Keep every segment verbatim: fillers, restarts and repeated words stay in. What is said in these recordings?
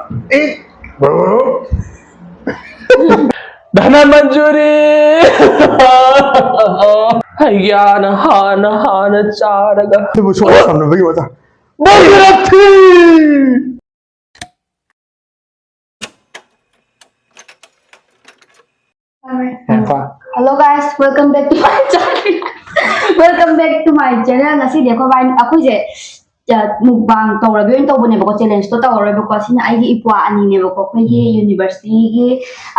ꯑꯦ, ꯙꯅꯃꯟꯖꯨꯔꯤ꯫ ꯍꯩꯌꯥꯅ ꯍꯥꯟꯅ ꯍꯥꯟꯅ ꯆꯥꯔꯒ ꯑꯗꯨꯕꯨ ꯁꯣꯛ ꯊꯝꯅꯕꯒꯤ ꯋꯥꯇ꯫ ꯚꯥꯒꯤꯔꯊꯤ꯫ ꯍꯦ, ꯀꯣ꯫ Hello guys, welcome back to my channel. Welcome back to my channel. ꯉꯁꯤꯗꯤ ꯑꯩꯈꯣꯏ ꯋꯥꯏ-, ꯑꯩꯈꯣꯏꯁꯦ, ꯑ, mukbang ꯇꯧꯔꯒꯦ ꯑꯣꯏꯅ ꯇꯧꯕꯅꯦꯕꯀꯣ, challenge ꯇꯣ ꯇꯧꯔꯔꯣꯏꯕꯀꯣ꯫ ꯁꯤꯅ ꯑꯩꯒꯤ ꯏꯄ꯭ꯋꯥ ꯑꯅꯤꯅꯦꯕꯀꯣ, ꯑꯩꯈꯣꯏꯒꯤ ꯎꯝ꯫ University ꯒꯤ,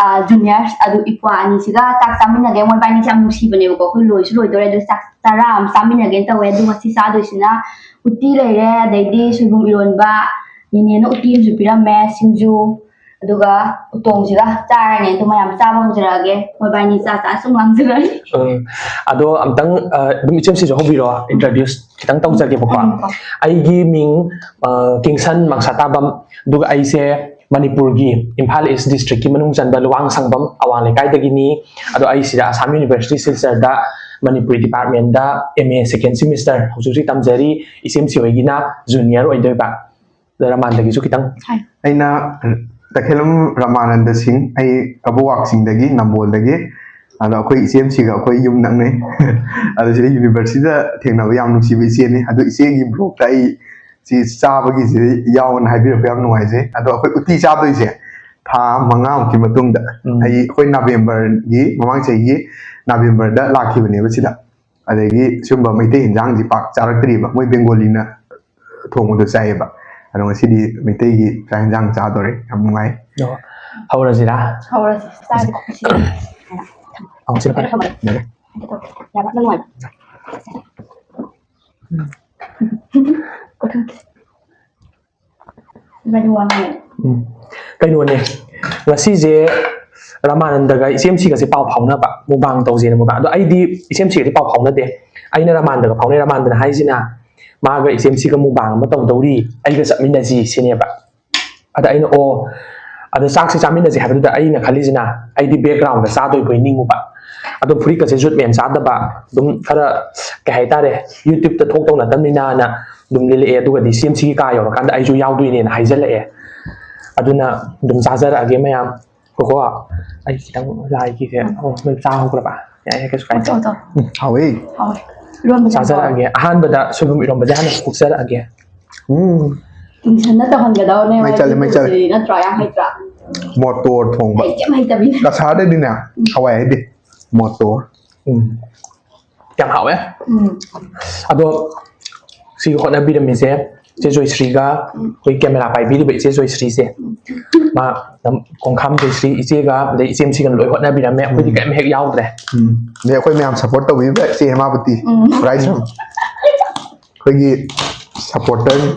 ꯑ, juniors, ꯑꯗꯨ ꯏꯄ꯭ꯋꯥ ꯑꯅꯤꯁꯤꯒ ꯆꯥꯛ ꯆꯥꯃꯤꯟꯅꯒꯦ꯫ ꯃꯣꯏꯕꯥꯅꯤꯁꯦ ꯌꯥꯝ ꯅꯨꯡꯁꯤꯕꯅꯦꯕꯀꯣ, ꯑꯩꯈꯣꯏ ꯂꯣꯏꯁꯨ ꯂꯣꯏꯗꯧꯔꯦ, ꯑꯗꯨ ꯆꯥꯛ ꯆꯔꯥ ꯑꯃ ꯆꯥꯃꯤꯟꯅꯒꯦꯅ ꯇꯧꯋꯦ꯫ ꯑꯗꯨ ꯉꯁꯤ ꯆꯥꯗꯣꯏꯁꯤꯅ ꯎꯇꯤ ꯂꯩꯔꯦ, ꯑꯗꯩꯗꯤ ꯁꯣꯏꯕꯨꯝ ꯏꯔꯣꯟꯕ, ꯅꯦꯅꯦꯅ ꯎꯇꯤ ꯑꯃꯁꯨ ꯄꯤꯔꯝꯃꯦ, ꯁꯤꯡꯖꯨ, ꯑꯗꯨꯒ ꯎꯇꯣꯡꯁꯤꯒ ꯆꯥꯔꯅꯤ꯫ ꯑꯗꯨ ꯃꯌꯥꯝ ꯆꯥꯕ ꯍꯧꯖꯔꯛꯑꯒꯦ꯫ ꯃꯣꯏꯕꯥꯅꯤ ꯆꯥ ꯆꯥ ꯁꯨꯝ ꯉꯥꯡꯖꯔꯅꯤ꯫ ꯎꯝ꯫ ꯑꯗꯣ ꯑꯝꯇꯪ, ꯑ, ꯑꯗꯨꯝ ꯏꯆꯦꯝꯁꯤꯁꯨ ꯍꯧꯕꯤꯔꯣ, introduce ꯈꯤꯇꯪ ꯇꯧꯖꯒꯦꯕꯀꯣ꯫ ꯎꯝ, ꯀꯣ꯫ ꯑꯩꯒꯤ ꯃꯤꯡ, ꯑ, ꯀꯤꯡꯁꯟ ꯃꯪꯁꯥꯇꯥꯕꯝ, ꯑꯗꯨꯒ ꯑꯩꯁꯦ ꯃꯅꯤꯄꯨꯔꯒꯤ ꯏꯝꯐꯥꯜ East District ꯀꯤ ꯃꯅꯨꯡ ꯆꯟꯕ ꯂꯨꯋꯥꯡꯁꯪꯕꯝ ꯑꯋꯥꯡ ꯂꯩꯀꯥꯏꯗꯒꯤꯅꯤ꯫ ꯑꯗꯣ ꯑꯩ ꯁꯤꯗ Assam University ꯁꯤꯜꯆꯔꯗ Manipuri department the M A second semester ꯍꯧꯖꯤꯛ ꯍꯧꯖꯤꯛ ꯇꯝꯖꯔꯤ꯫ ꯏꯆꯦꯝꯁꯤ ꯍꯣꯏꯒꯤꯅ junior ꯑꯣꯏꯗꯣꯏꯕ꯫ ꯑꯗ ꯔꯃꯥꯟꯗꯒꯤꯁꯨ ꯈꯤꯇꯪ꯫ ꯍꯥꯏ꯫ ꯑꯩꯅ ꯇꯈꯦꯜꯂꯝ ꯔꯃꯥꯅꯟꯗ ꯁꯤꯡ, ꯑꯩ ꯀꯕꯣꯋꯥꯛ ꯆꯤꯡꯗꯒꯤ, ꯅꯝꯕꯣꯜꯗꯒꯤ꯫ ꯑꯗꯣ ꯑꯩꯈꯣꯏ ꯏꯆꯦꯝꯁꯤꯒ ꯑꯩꯈꯣꯏ ꯌꯨꯝ ꯅꯛꯅꯩ꯫ ꯑꯗꯣ ꯁꯤꯗ university ꯗ ꯊꯦꯡꯅꯕ ꯌꯥꯝ ꯅꯨꯡꯁꯤꯕ ꯏꯆꯦꯅꯤ꯫ ꯑꯗꯣ ꯏꯆꯦꯒꯤ vlog ꯇ ꯑꯩ ꯁꯤ ꯆꯥꯕꯒꯤꯁꯤꯗ ꯌꯥꯎꯅ ꯍꯥꯏꯕꯤꯔꯛꯄ ꯌꯥꯝ ꯅꯨꯡꯉꯥꯏꯖꯩ꯫ ꯑꯗꯣ ꯑꯩꯈꯣꯏ ꯎꯇꯤ ꯆꯥꯗꯣꯏꯁꯦ ꯊꯥ ꯃꯉꯥꯃꯨꯛꯀꯤ ꯃꯇꯨꯡꯗ, ꯎꯝ꯫ ꯑꯩ, ꯑꯩꯈꯣꯏ November ꯒꯤ, ꯃꯃꯥꯡ ꯆꯍꯤꯒꯤ November ꯗ ꯂꯥꯛꯈꯤꯕꯅꯦꯕ ꯁꯤꯗ꯫ ꯑꯗꯒꯤ ꯁꯤꯒꯨꯝꯕ ꯃꯩꯇꯩ ꯏꯟꯖꯥꯡꯁꯤ ꯄꯥꯛ ꯆꯥꯔꯛꯇ꯭ꯔꯤꯕ, ꯃꯣꯏ Bengali ꯅ ꯊꯣꯡꯕꯗꯣ ꯆꯥꯏꯌꯦꯕ꯫ ꯑꯗꯣ ꯉꯁꯤꯗꯤ ꯃꯩꯇꯩꯒꯤ ꯆꯥꯛ ꯏꯟꯖꯥꯡ ꯆꯥꯗꯣꯔꯦ, ꯌꯥꯝ ꯅꯨꯡꯉꯥꯏ꯫ ꯑꯗꯣ ꯍꯧꯔꯁꯤꯔꯥ? ꯍꯧꯔꯁꯤ, ꯆꯥꯁꯤ꯫ ꯑꯧ, ꯁꯤꯅ ꯐꯔꯦ꯫ ꯊꯝꯃꯒꯦ꯫ ꯌꯥꯔꯦ꯫ ꯌꯥꯝꯅ ꯅꯨꯡꯉꯥꯏ꯫ ꯎꯝ꯫ ꯏꯕꯥꯅꯤ ꯋꯥ ꯉꯥꯡꯉꯦ꯫ ꯎꯝ꯫ ꯀꯩꯅꯣꯅꯦ, ꯉꯁꯤꯁꯦ ꯔꯃꯥꯅꯟꯗꯒ ꯏꯆꯦꯝꯁꯤꯒꯁꯦ ꯄꯥꯎ ꯐꯥꯎꯅꯕ, mukbang ꯇꯧꯁꯦꯅ mukbang꯫ ꯑꯗꯣ ꯑꯩꯗꯤ ꯏꯆꯦꯝꯁꯤꯒꯗꯤ ꯄꯥꯎ ꯐꯥꯎꯅꯗꯦ꯫ ꯑꯩꯅ ꯔꯃꯥꯟꯗꯒ ꯐꯥꯎꯅꯩ꯫ ꯔꯃꯥꯟꯗꯅ ꯍꯥꯏꯁꯤꯅ, ꯃꯥꯒ ꯏꯆꯦꯝꯁꯤꯒ mukbang ꯑꯃ ꯇꯧꯗꯧꯔꯤ, ꯑꯩꯒ ꯆꯠꯃꯤꯟꯅꯁꯤ ꯁꯤꯅꯦꯕ꯫ ꯑꯗ ꯑꯩꯅ, "ꯑꯣ, ꯑꯗ ꯆꯥꯛꯁꯦ ꯆꯥꯃꯤꯟꯅꯁꯦ" ꯍꯥꯏꯕꯗꯨꯗ ꯑꯩꯅ ꯈꯜꯂꯤꯁꯤꯅ, ꯑꯩꯗꯤ background ꯗ ꯆꯥꯗꯣꯏꯕꯣꯏ ꯅꯤꯡꯉꯨꯕ꯫ ꯑꯗꯣ ꯐꯨꯔꯤꯠꯀꯁꯦ ꯖꯨꯠ ꯃꯦꯟ ꯆꯥꯗꯕ, ꯑꯗꯨꯝ ꯈꯔ, ꯀꯩ ꯍꯥꯏꯇꯥꯔꯦ, YouTube ꯇ ꯊꯣꯛꯇꯧ ꯅꯠꯇꯕꯅꯤꯅꯅ ꯑꯗꯨꯝ ꯂꯤꯠꯂꯛꯑꯦ꯫ ꯑꯗꯨꯒꯗꯤ ꯏꯆꯦꯝꯁꯤꯒꯤ ꯀꯥ ꯌꯧꯔꯀꯥꯟꯗ ꯑꯩꯁꯨ ꯌꯥꯎꯗꯣꯏꯅꯦꯅ ꯍꯥꯏꯖꯜꯂꯛꯑꯦ꯫ ꯑꯗꯨꯅ ꯑꯗꯨꯝ ꯆꯥꯖꯔꯛꯑꯒꯦ ꯃꯌꯥꯝ꯫ ꯀꯣ ꯑꯩ ꯈꯤꯇꯪ ꯂꯥꯏꯒꯤꯁꯦ꯫ ꯑꯣ, ꯅꯣꯏ ꯆꯥꯍꯧꯈ꯭ꯔꯕ? ꯌꯥꯏ, ꯌꯥꯏ, ꯀꯩꯁꯨ ꯀꯥꯏꯗꯦ꯫ ꯍꯥꯎꯋꯦ꯫ ꯍꯥꯎꯋꯦ꯫ ꯏꯔꯣꯟꯕꯁꯦ ꯌꯥꯝ ꯍꯥꯎꯋꯦ꯫ ꯆꯥꯖꯔꯛꯑꯒꯦ꯫ ꯑꯍꯥꯟꯕꯗ ꯁꯣꯏꯕꯨꯝ ꯏꯔꯣꯟꯕꯁꯦ ꯍꯥꯟꯅ ꯐꯨꯠꯆꯔꯛꯑꯒꯦ꯫ ꯎꯝ꯫ ꯇꯨꯏꯁꯟꯅ ꯇꯧꯍꯟꯒꯗꯧꯅꯦ ꯃꯩ ꯆꯠꯂꯦ, ꯃꯩ ꯆꯠꯂꯦ꯫ ꯅꯠꯇ꯭ꯔꯣ? ꯌꯥꯝ ꯍꯩꯇ꯭ꯔꯥ? ꯃꯣꯇꯣꯔ ꯊꯣꯡꯕ꯫ ꯍꯩꯇꯦ, ꯌꯥꯝ ꯍꯩꯇꯕꯤꯅꯦ꯫ ꯀꯁꯥꯔꯗꯗꯤꯅꯦ, ꯎꯝ꯫ ꯍꯋꯥꯏ ꯍꯥꯏꯗꯦ, ꯃꯣꯇꯣꯔ꯫ ꯎꯝ꯫ ꯌꯥꯝ ꯍꯥꯎꯋꯦ꯫ ꯎꯝ꯫ ꯑꯗꯣ ꯁꯤꯒꯤ ꯍꯣꯠꯅꯕꯤꯔꯝꯃꯤꯁꯦ ꯏꯆꯦ ꯖꯣꯏꯁ꯭ꯔꯤꯒ, ꯎꯝ꯫ ꯑꯩꯈꯣꯏ ꯀꯦꯃꯦꯔꯥ ꯄꯥꯏꯕꯤꯔꯤꯕ ꯏꯆꯦ ꯖꯣꯏꯁ꯭ꯔꯤꯁꯦ, ꯎꯝ꯫ ꯃꯥ ꯅꯝ-, ꯀꯣꯡꯈꯥꯝ ꯖꯣꯏꯁ꯭ꯔꯤ ꯏꯆꯦꯒ, ꯑꯗꯩ ꯏꯆꯦ ꯃꯁꯤꯒꯅ ꯂꯣꯏ ꯍꯣꯠꯅꯕꯤꯔꯝꯃꯦ꯫ ꯑꯩꯈꯣꯏꯗꯤ ꯎꯝ꯫ ꯀꯔꯤꯝ ꯍꯦꯛ ꯌꯥꯎꯗ꯭ꯔꯦ꯫ ꯎꯝ꯫ ꯑꯗꯩ ꯑꯩꯈꯣꯏ ꯃꯌꯥꯝ ꯁꯞꯄꯣꯔꯠ ꯇꯧꯕꯤꯕ ꯏꯆꯦ ꯍꯦꯃꯥꯕꯇꯤ, ꯎꯝ꯫ Prize room. ꯑꯩꯈꯣꯏꯒꯤ ꯁꯞꯄꯣꯔꯇꯔ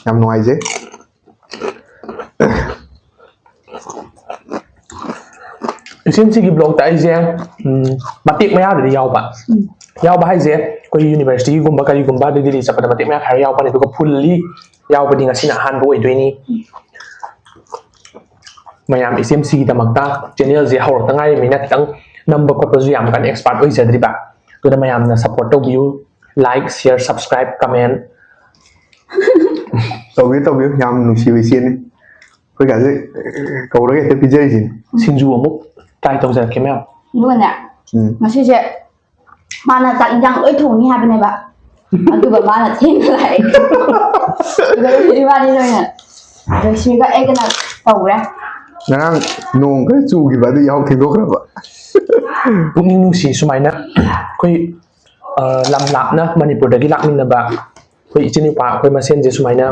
ꯌꯥꯝ ꯅꯨꯡꯉꯥꯏꯖꯩ꯫ ꯏꯆꯦ ꯁꯤꯒꯤ ꯕ꯭ꯂꯣꯛꯇ ꯑꯩꯁꯦ, ꯎꯝ, ꯃꯇꯦꯛ ꯃꯌꯥꯗꯗꯤ ꯌꯥꯎꯕ꯫ ꯎꯝ꯫ ꯌꯥꯎꯕ ꯍꯥꯏꯁꯦ ꯑꯩꯈꯣꯏ ꯌꯨꯅꯤꯚꯔꯁꯤꯇꯤꯒꯨꯝꯕ ꯀꯔꯤꯒꯨꯝꯕ, ꯑꯗꯩ ꯗꯤꯜꯂꯤ ꯆꯠꯄꯗ ꯃꯇꯦꯛ ꯃꯌꯥ ꯈꯔ ꯌꯥꯎꯕꯅꯦ, ꯑꯗꯨꯒ ꯐꯨꯜꯂꯤ ꯌꯥꯎꯕꯗꯤ ꯉꯁꯤꯅ ꯑꯍꯥꯟꯕ ꯑꯣꯏꯗꯣꯏꯅꯤ꯫ ꯃꯌꯥꯝ ꯏꯆꯦ ꯁꯤꯒꯤꯗꯃꯛꯇ ꯆꯦꯅꯦꯜꯁꯦ ꯍꯧꯔꯛꯇ ꯉꯥꯏꯔꯤꯕꯅꯤꯅ ꯈꯤꯇꯪ ꯅꯝꯕ ꯈꯣꯠꯄꯁꯨ ꯌꯥꯝ ꯀꯟꯅ ꯑꯦꯛꯁꯄꯥꯔꯠ ꯑꯣꯏꯖꯗ꯭ꯔꯤꯕ, ꯑꯗꯨꯅ ꯃꯌꯥꯝꯅ ꯁꯞꯄꯣꯔꯠ ꯇꯧꯕꯤꯌꯨ꯫ Like, share, subscribe, comment꯫ ꯇꯧꯕꯤꯌꯨ, ꯇꯧꯕꯤꯌꯨ꯫ ꯌꯥꯝ ꯅꯨꯡꯁꯤꯕ ꯏꯆꯦꯅꯤ꯫ ꯑꯩꯈꯣꯏ ꯀꯥꯁꯦ ꯀꯧꯔꯒ ꯍꯦꯛꯇ ꯄꯤꯖꯔꯤꯁꯤꯅꯤ꯫ ꯁꯤꯡꯖꯨ ꯑꯃꯨꯛ ꯇ꯭ꯔꯥꯏ ꯇꯧꯖꯔꯛꯀꯦ ꯃꯌꯥꯝ꯫ ꯑꯗꯨꯒꯅꯦ, ꯎꯝ꯫ ꯉꯁꯤꯁꯦ ꯃꯥꯅ ꯆꯥꯛ ꯏꯟꯖꯥꯡ ꯂꯣꯏ ꯊꯣꯡꯅꯤ ꯍꯥꯏꯕꯅꯦꯕ꯫ ꯑꯗꯨꯒ ꯃꯥꯅ ꯊꯦꯡꯅ ꯂꯥꯛꯑꯦ꯫ ꯑꯗꯨꯒ ꯏꯕꯥꯅꯤ ꯑꯣꯏꯅ ꯖꯣꯏꯁ꯭ꯔꯤꯒ ꯑꯩꯒꯅ ꯇꯧꯈ꯭ꯔꯦ꯫ ꯉꯔꯥꯡ ꯅꯣꯡ ꯈꯔ ꯆꯨꯈꯤꯕ ꯑꯗꯨ ꯌꯥꯍꯧ ꯊꯦꯡꯗꯣꯛꯈ꯭ꯔꯕ꯫ ꯄꯨꯛꯅꯤꯡ ꯅꯨꯡꯁꯤ ꯁꯨꯃꯥꯏꯅ ꯑꯩꯈꯣꯏ ꯑ, ꯂꯝ ꯂꯥꯞꯅ ꯃꯅꯤꯄꯨꯔꯗꯒꯤ ꯂꯥꯛꯃꯤꯟꯅꯕ ꯑꯩꯈꯣꯏ ꯏꯆꯤꯟ ꯏꯄꯥ ꯑꯩꯈꯣꯏ ꯃꯁꯦꯟꯁꯦ ꯁꯨꯃꯥꯏꯅ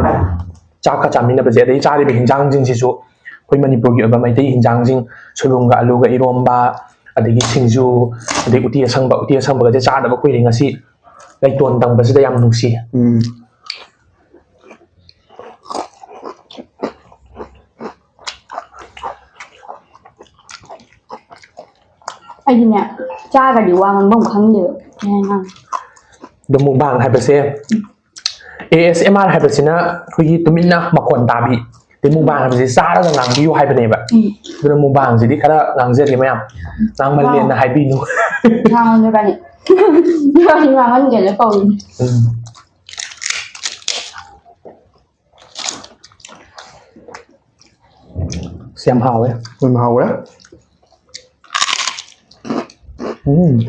ꯆꯥꯛꯀ ꯆꯥꯃꯤꯟꯅꯕꯁꯦ, ꯑꯗꯩ ꯆꯥꯔꯤꯕ ꯍꯤꯟꯖꯥꯡꯁꯤꯡꯁꯤꯁꯨ ꯑꯩꯈꯣꯏ ꯃꯅꯤꯄꯨꯔꯒꯤ ꯑꯣꯏꯕ ꯃꯩꯇꯩ ꯍꯤꯟꯖꯥꯡꯁꯤꯡ, ꯁꯣꯏꯕꯨꯝꯒ ꯑꯂꯨꯒ ꯏꯔꯣꯝꯕ, ꯑꯗꯒꯤ ꯁꯤꯡꯖꯨ, ꯑꯗꯩ ꯎꯇꯤ ꯑꯁꯪꯕ, ꯎꯇꯤ ꯑꯁꯪꯕꯒꯁꯦ ꯆꯥꯗꯕ ꯀꯨꯏꯔꯦ꯫ ꯉꯁꯤ ꯂꯩꯇꯣꯟ ꯇꯪꯕꯁꯤꯗ ꯌꯥꯝ ꯅꯨꯡꯁꯤ꯫ ꯎꯝ꯫ ꯑꯩꯗꯤꯅꯦ, ꯆꯥꯒ꯭ꯔꯗꯤ ꯋꯥ ꯉꯥꯡꯐꯝ ꯈꯪꯗꯦꯕ꯫ ꯀꯩ ꯍꯥꯏ ꯉꯥꯡ-, ꯑꯗꯣ ꯃꯨꯛꯕꯥꯡ ꯍꯥꯏꯕꯁꯦ, ꯑꯦ ꯑꯦꯁ ꯑꯦꯝ ꯑꯥꯔ ꯍꯥꯏꯕꯁꯤꯅ ꯑꯩꯈꯣꯏꯒꯤ ꯇꯨꯃꯤꯟꯅ ꯃꯈꯣꯟ ꯇꯥꯕꯤ, ꯑꯗꯩ ꯃꯨꯛꯕꯥꯡ ꯍꯥꯏꯕꯁꯤ ꯆꯥꯔꯒ ꯉꯥꯡꯕꯤꯌꯨ ꯍꯥꯏꯕꯅꯦꯕ꯫ ꯎꯝ꯫ ꯑꯗꯨꯅ ꯃꯨꯛꯕꯥꯡꯁꯤꯗꯤ ꯈꯔ ꯉꯥꯡꯖꯒꯦ ꯃꯌꯥꯝ, ꯉꯥꯡꯃꯜꯂꯦꯅ ꯍꯥꯏꯕꯤꯅꯨ꯫ ꯉꯥꯡꯉꯣ ꯅꯣꯏꯕꯥꯅꯤ꯫ ꯅꯣꯏꯕꯥꯅꯤ ꯉꯥꯡꯍꯟꯒꯦꯅ ꯀꯧꯔꯤꯅꯤ꯫ ꯎꯝ꯫ ꯌꯥꯝ ꯍꯥꯎꯋꯦ꯫ ꯎꯝ, ꯍꯥꯎꯔꯦ꯫ ꯎꯝ꯫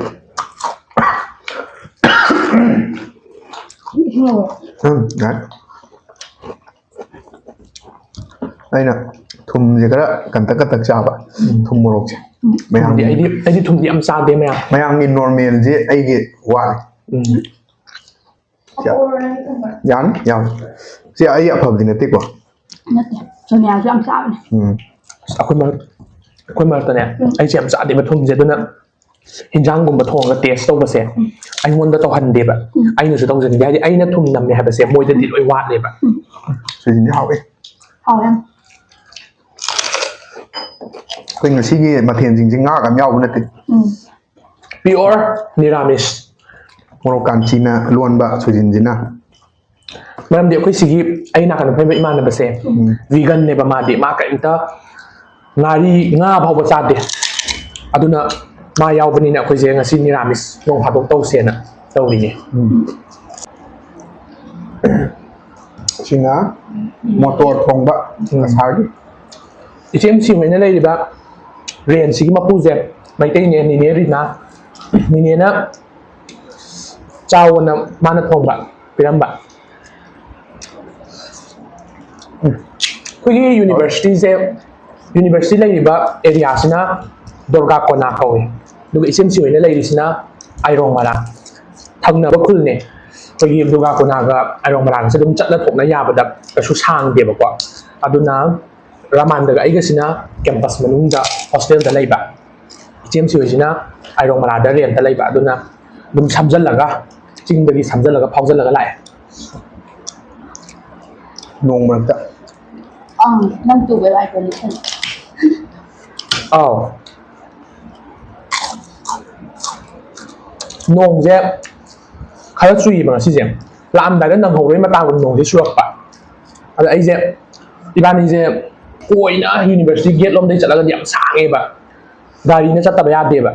ꯎꯝ, ꯌꯥꯏ꯫ ꯑꯩꯅ ꯊꯨꯝꯁꯦ ꯈꯔ ꯀꯟꯇꯛ ꯀꯟꯇꯛ ꯆꯥꯕ꯫ ꯎꯝ꯫ ꯊꯨꯝ ꯃꯣꯔꯣꯛꯁꯦ꯫ ꯊꯨꯝꯗꯤ ꯃꯌꯥꯝꯒꯤ ꯑꯩꯗꯤ, ꯑꯩꯗꯤ ꯊꯨꯝꯗꯤ ꯌꯥꯝ ꯆꯥꯗꯦ, ꯃꯌꯥꯝ꯫ ꯃꯌꯥꯝꯒꯤ normalꯁꯦ ꯑꯩꯒꯤ ꯋꯥꯠꯂꯦ꯫ ꯎꯝ꯫ ꯌꯥ-, ꯌꯥꯅꯤ, ꯌꯥꯅꯤ꯫ ꯁꯤ ꯑꯩ ꯑꯐꯕꯗꯤ ꯅꯠꯇꯦꯀꯣ꯫ ꯅꯠꯇꯦ꯫ ꯁꯣꯅꯤꯌꯥꯁꯨ ꯌꯥꯝ ꯆꯥꯕꯅꯦ꯫ ꯎꯝ꯫ ꯑꯁ, ꯑꯩꯈꯣꯏ ꯃꯔꯛ-, ꯑꯩꯈꯣꯏ ꯃꯔꯛꯇꯅꯦ, ꯎꯝ꯫ ꯑꯩꯁꯦ ꯌꯥꯝ ꯆꯥꯗꯦꯕ ꯊꯨꯝꯁꯦ, ꯑꯗꯨꯅ ꯍꯤꯟꯖꯥꯡꯒꯨꯝꯕ ꯊꯣꯡꯉꯒ test ꯇꯧꯕꯁꯦ ꯎꯝ꯫ ꯑꯩꯉꯣꯟꯗ ꯇꯧꯍꯟꯗꯦꯕ꯫ ꯎꯝ꯫ ꯑꯩꯅꯁꯨ ꯇꯧꯖꯅꯤꯡꯗꯦ, ꯍꯥꯏꯗꯤ ꯑꯩꯅ ꯊꯨꯝ ꯅꯝꯃꯦ ꯍꯥꯏꯕꯁꯦ ꯃꯣꯏꯗꯗꯤ ꯂꯣꯏ ꯋꯥꯠꯂꯦꯕ꯫ ꯎꯝ꯫ ꯁꯣꯏꯖꯤꯟꯗꯤ ꯍꯥꯎꯋꯦ꯫ ꯍꯥꯎꯋꯦ ꯌꯥꯝ꯫ ꯑꯩꯈꯣꯏ ꯉꯁꯤꯒꯤ ꯃꯊꯦꯜꯁꯤꯡꯁꯦ ꯉꯥꯒ ꯑꯝ ꯌꯥꯎꯕ ꯅꯠꯇꯦ꯫ ꯎꯝ꯫ Pure ꯅꯤꯔꯥꯃꯤꯁ꯫ ꯃꯣꯔꯣꯛ ꯀꯥꯟꯆꯤꯅ ꯂꯣꯟꯕ ꯁꯣꯏꯖꯤꯟꯁꯤꯅ꯫ ꯃꯔꯝꯗꯤ ꯑꯩꯈꯣꯏ ꯁꯤꯒꯤ ꯑꯩ ꯅꯥꯀꯟꯗ ꯐꯝꯃꯤꯕ ꯏꯃꯥꯟꯅꯕꯁꯦ ꯎꯝ꯫ Veganꯅꯦꯕ ꯃꯥꯗꯤ꯫ ꯃꯥ ꯀꯔꯤꯝꯇ ꯉꯥꯔꯤ, ꯉꯥ ꯐꯥꯎꯕ ꯆꯥꯗꯦ꯫ ꯑꯗꯨꯅ ꯃꯥ ꯌꯥꯎꯕꯅꯤꯅ ꯑꯩꯈꯣꯏꯁꯦ ꯉꯁꯤ ꯅꯤꯔꯥꯃꯤꯁ ꯅꯣꯡ ꯐꯥꯗꯣꯛ ꯇꯧꯁꯦꯅ ꯇꯧꯔꯤꯅꯦ꯫ ꯎꯝ꯫ ꯁꯤꯅ ꯃꯣꯇꯣꯔ ꯊꯣꯡꯕ ꯎꯝ꯫ ꯉꯁꯥꯏꯒꯤ꯫ ꯏꯆꯦ ꯃꯁꯤ ꯍꯣꯏꯅ ꯂꯩꯔꯤꯕ rentꯁꯤꯒꯤ ꯃꯄꯨꯁꯦ ꯃꯩꯇꯩꯅꯦ, ꯅꯤꯅꯦ ꯔꯤꯅꯥ꯫ ꯅꯤꯅꯦꯅ ꯆꯥꯎꯑꯣꯅ ꯃꯥꯅ ꯊꯣꯡꯕ ꯄꯤꯔꯝꯕ꯫ ꯎꯝ꯫ ꯑꯩꯈꯣꯏꯒꯤ universityꯁꯦ, university ꯂꯩꯔꯤꯕ areaꯁꯤꯅ ꯗꯨꯔꯒꯥ ꯀꯣꯅꯥ ꯀꯧꯏ꯫ ꯑꯗꯨꯒ ꯏꯆꯦꯝꯆꯤ ꯍꯣꯏꯅ ꯂꯩꯔꯤꯁꯤꯅ ꯑꯥꯏꯔꯣꯡ ꯃꯔꯥ꯫ ꯊꯪꯅꯕ ꯈꯨꯜꯅꯦ꯫ ꯑꯩꯈꯣꯏꯒꯤ ꯗꯨꯔꯒꯥ ꯀꯣꯅꯥꯒ ꯑꯥꯏꯔꯣꯡ ꯃꯔꯥꯒꯁꯦ ꯑꯗꯨꯝ ꯆꯠꯅ ꯊꯣꯛꯅ ꯌꯥꯕꯗ ꯀꯩꯁꯨ ꯁꯥꯡꯗꯦꯕꯀꯣ꯫ ꯑꯗꯨꯅ ꯔꯥꯃꯥꯟꯗꯒ ꯑꯩꯒꯁꯤꯅ campus ꯃꯅꯨꯡꯗ hostelꯗ ꯂꯩꯕ꯫ ꯏꯆꯦꯝꯆꯤ ꯍꯣꯏꯁꯤꯅ ꯑꯥꯏꯔꯣꯡ ꯃꯔꯥꯗ rentꯇ ꯂꯩꯕ꯫ ꯑꯗꯨꯅ ꯑꯗꯨꯝ ꯁꯝꯖꯜꯂꯒ, ꯆꯤꯡꯗꯒꯤ ꯁꯝꯖꯜꯂꯒ ꯐꯥꯎꯖꯜꯂꯒ ꯂꯥꯛꯑꯦ꯫ ꯅꯣꯡ ꯃꯔꯛꯇ꯫ ꯑꯪ, ꯅꯪ ꯇꯨꯕ ꯂꯥꯛꯄ ꯅꯤꯡꯁꯤꯡꯉꯦ꯫ ꯑꯥꯎ꯫ ꯅꯣꯡꯁꯦ ꯈꯔ ꯆꯨꯏꯌꯦꯕ ꯉꯁꯤꯁꯦ꯫ ꯂꯥꯛꯑꯝꯗꯥꯏꯗ ꯅꯪꯍꯧꯔꯣꯏ ꯃꯇꯥꯒꯨꯝ ꯅꯣꯡꯁꯦ ꯆꯨꯔꯛꯄ꯫ ꯑꯗ ꯑꯩꯁꯦ, ꯏꯕꯥꯅꯤꯁꯦ ꯀꯣꯏꯅ university gate ꯂꯣꯝꯗꯒꯤ ꯆꯠꯂꯒꯗꯤ ꯌꯥꯝ ꯁꯥꯡꯉꯦꯕ꯫ ꯒꯥꯔꯤꯅ ꯆꯠꯇꯕ ꯌꯥꯗꯦꯕ꯫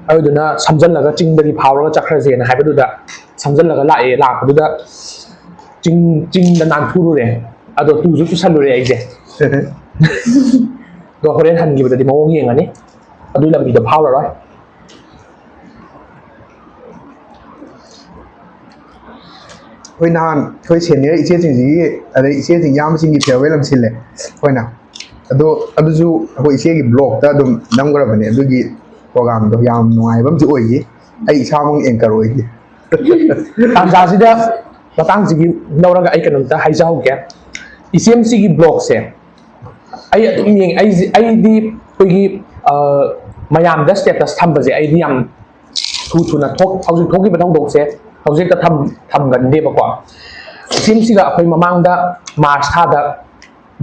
ꯑꯗꯨꯗꯨꯅ ꯁꯝꯖꯜꯂꯒ ꯆꯤꯡꯗꯒꯤ ꯐꯥꯎꯔꯒ ꯆꯠꯈ꯭ꯔꯁꯦꯅ ꯍꯥꯏꯕꯗꯨꯗ ꯁꯝꯖꯜꯂꯒ ꯂꯥꯛꯑꯦ꯫ ꯂꯥꯛꯄꯗꯨꯗ ꯆꯤꯡ, ꯆꯤꯡꯗ ꯅꯥꯟꯊꯨꯔꯨꯔꯦ꯫ ꯑꯗꯣ ꯇꯨꯁꯨ ꯇꯨꯁꯜꯂꯨꯔꯦ ꯑꯩꯁꯦ꯫ ꯑꯗꯣ ꯍꯣꯔꯦꯟ ꯍꯟꯈꯤꯕꯗꯗꯤ ꯃꯑꯣꯡ ꯌꯦꯡꯉꯅꯤ, ꯑꯗꯨꯒꯤ ꯂꯝꯕꯤꯗꯣ ꯐꯥꯎꯔꯔꯣꯏ꯫ ꯑꯩꯈꯣꯏ ꯅꯍꯥꯟ ꯑꯩꯈꯣꯏ ꯁꯦꯅꯤꯌꯔ ꯏꯆꯦꯁꯤꯡꯁꯤꯒꯤ, ꯑꯗꯩ ꯏꯆꯦꯁꯤꯡ ꯏꯌꯥꯝꯕꯁꯤꯡꯒꯤ ꯐꯤꯌꯔꯋꯦꯜ ꯑꯃ ꯁꯤꯜꯂꯦ ꯑꯩꯈꯣꯏꯅ꯫ ꯑꯗꯣ ꯑꯗꯨꯁꯨ ꯑꯩꯈꯣꯏ ꯏꯆꯦꯒꯤ ꯕ꯭ꯂꯣꯛꯇ ꯑꯗꯨꯝ ꯅꯝꯈ꯭ꯔꯕꯅꯦ ꯑꯗꯨꯒꯤ ꯄ꯭ꯔꯣꯒꯥꯝꯗꯣ꯫ ꯌꯥꯝ ꯅꯨꯡꯉꯥꯏꯕ ꯑꯃꯁꯨ ꯑꯣꯏꯈꯤ꯫ ꯑꯩ ꯏꯁꯥꯃꯛ ꯑꯦꯡꯀꯔ ꯑꯣꯏꯈꯤ꯫ ꯇꯥꯟꯖꯥꯁꯤꯗ ꯃꯇꯥꯡꯁꯤꯒꯤ ꯂꯧꯔꯒ ꯑꯩ ꯀꯩꯅꯣꯝꯇ ꯍꯥꯏꯖꯍꯧꯒꯦ꯫ ꯏꯆꯦꯝꯁꯤꯒꯤ ꯕ꯭ꯂꯣꯛꯁꯦ ꯑꯩ ꯑꯗꯨꯝ ꯌꯦꯡꯉꯦ꯫ ꯑꯩꯁꯦ, ꯑꯩꯗꯤ ꯑꯩꯈꯣꯏꯒꯤ, ꯑ, ꯃꯌꯥꯝꯗ ꯁ꯭ꯇꯦꯇꯁ ꯊꯝꯕꯁꯦ ꯑꯩꯗꯤ ꯌꯥꯝ ꯊꯨ ꯊꯨꯅ ꯊꯣꯛ-, ꯍꯧꯖꯤꯛ ꯊꯣꯛꯈꯤꯕ ꯊꯧꯗꯣꯛꯁꯦ ꯍꯧꯖꯤꯛꯇ ꯊꯝ-, ꯊꯝꯒꯟꯗꯦꯕꯀꯣ꯫ ꯏꯆꯦꯝꯁꯤꯒ ꯑꯩꯈꯣꯏ ꯃꯃꯥꯡꯗ ꯃꯥꯔꯆ ꯊꯥꯗ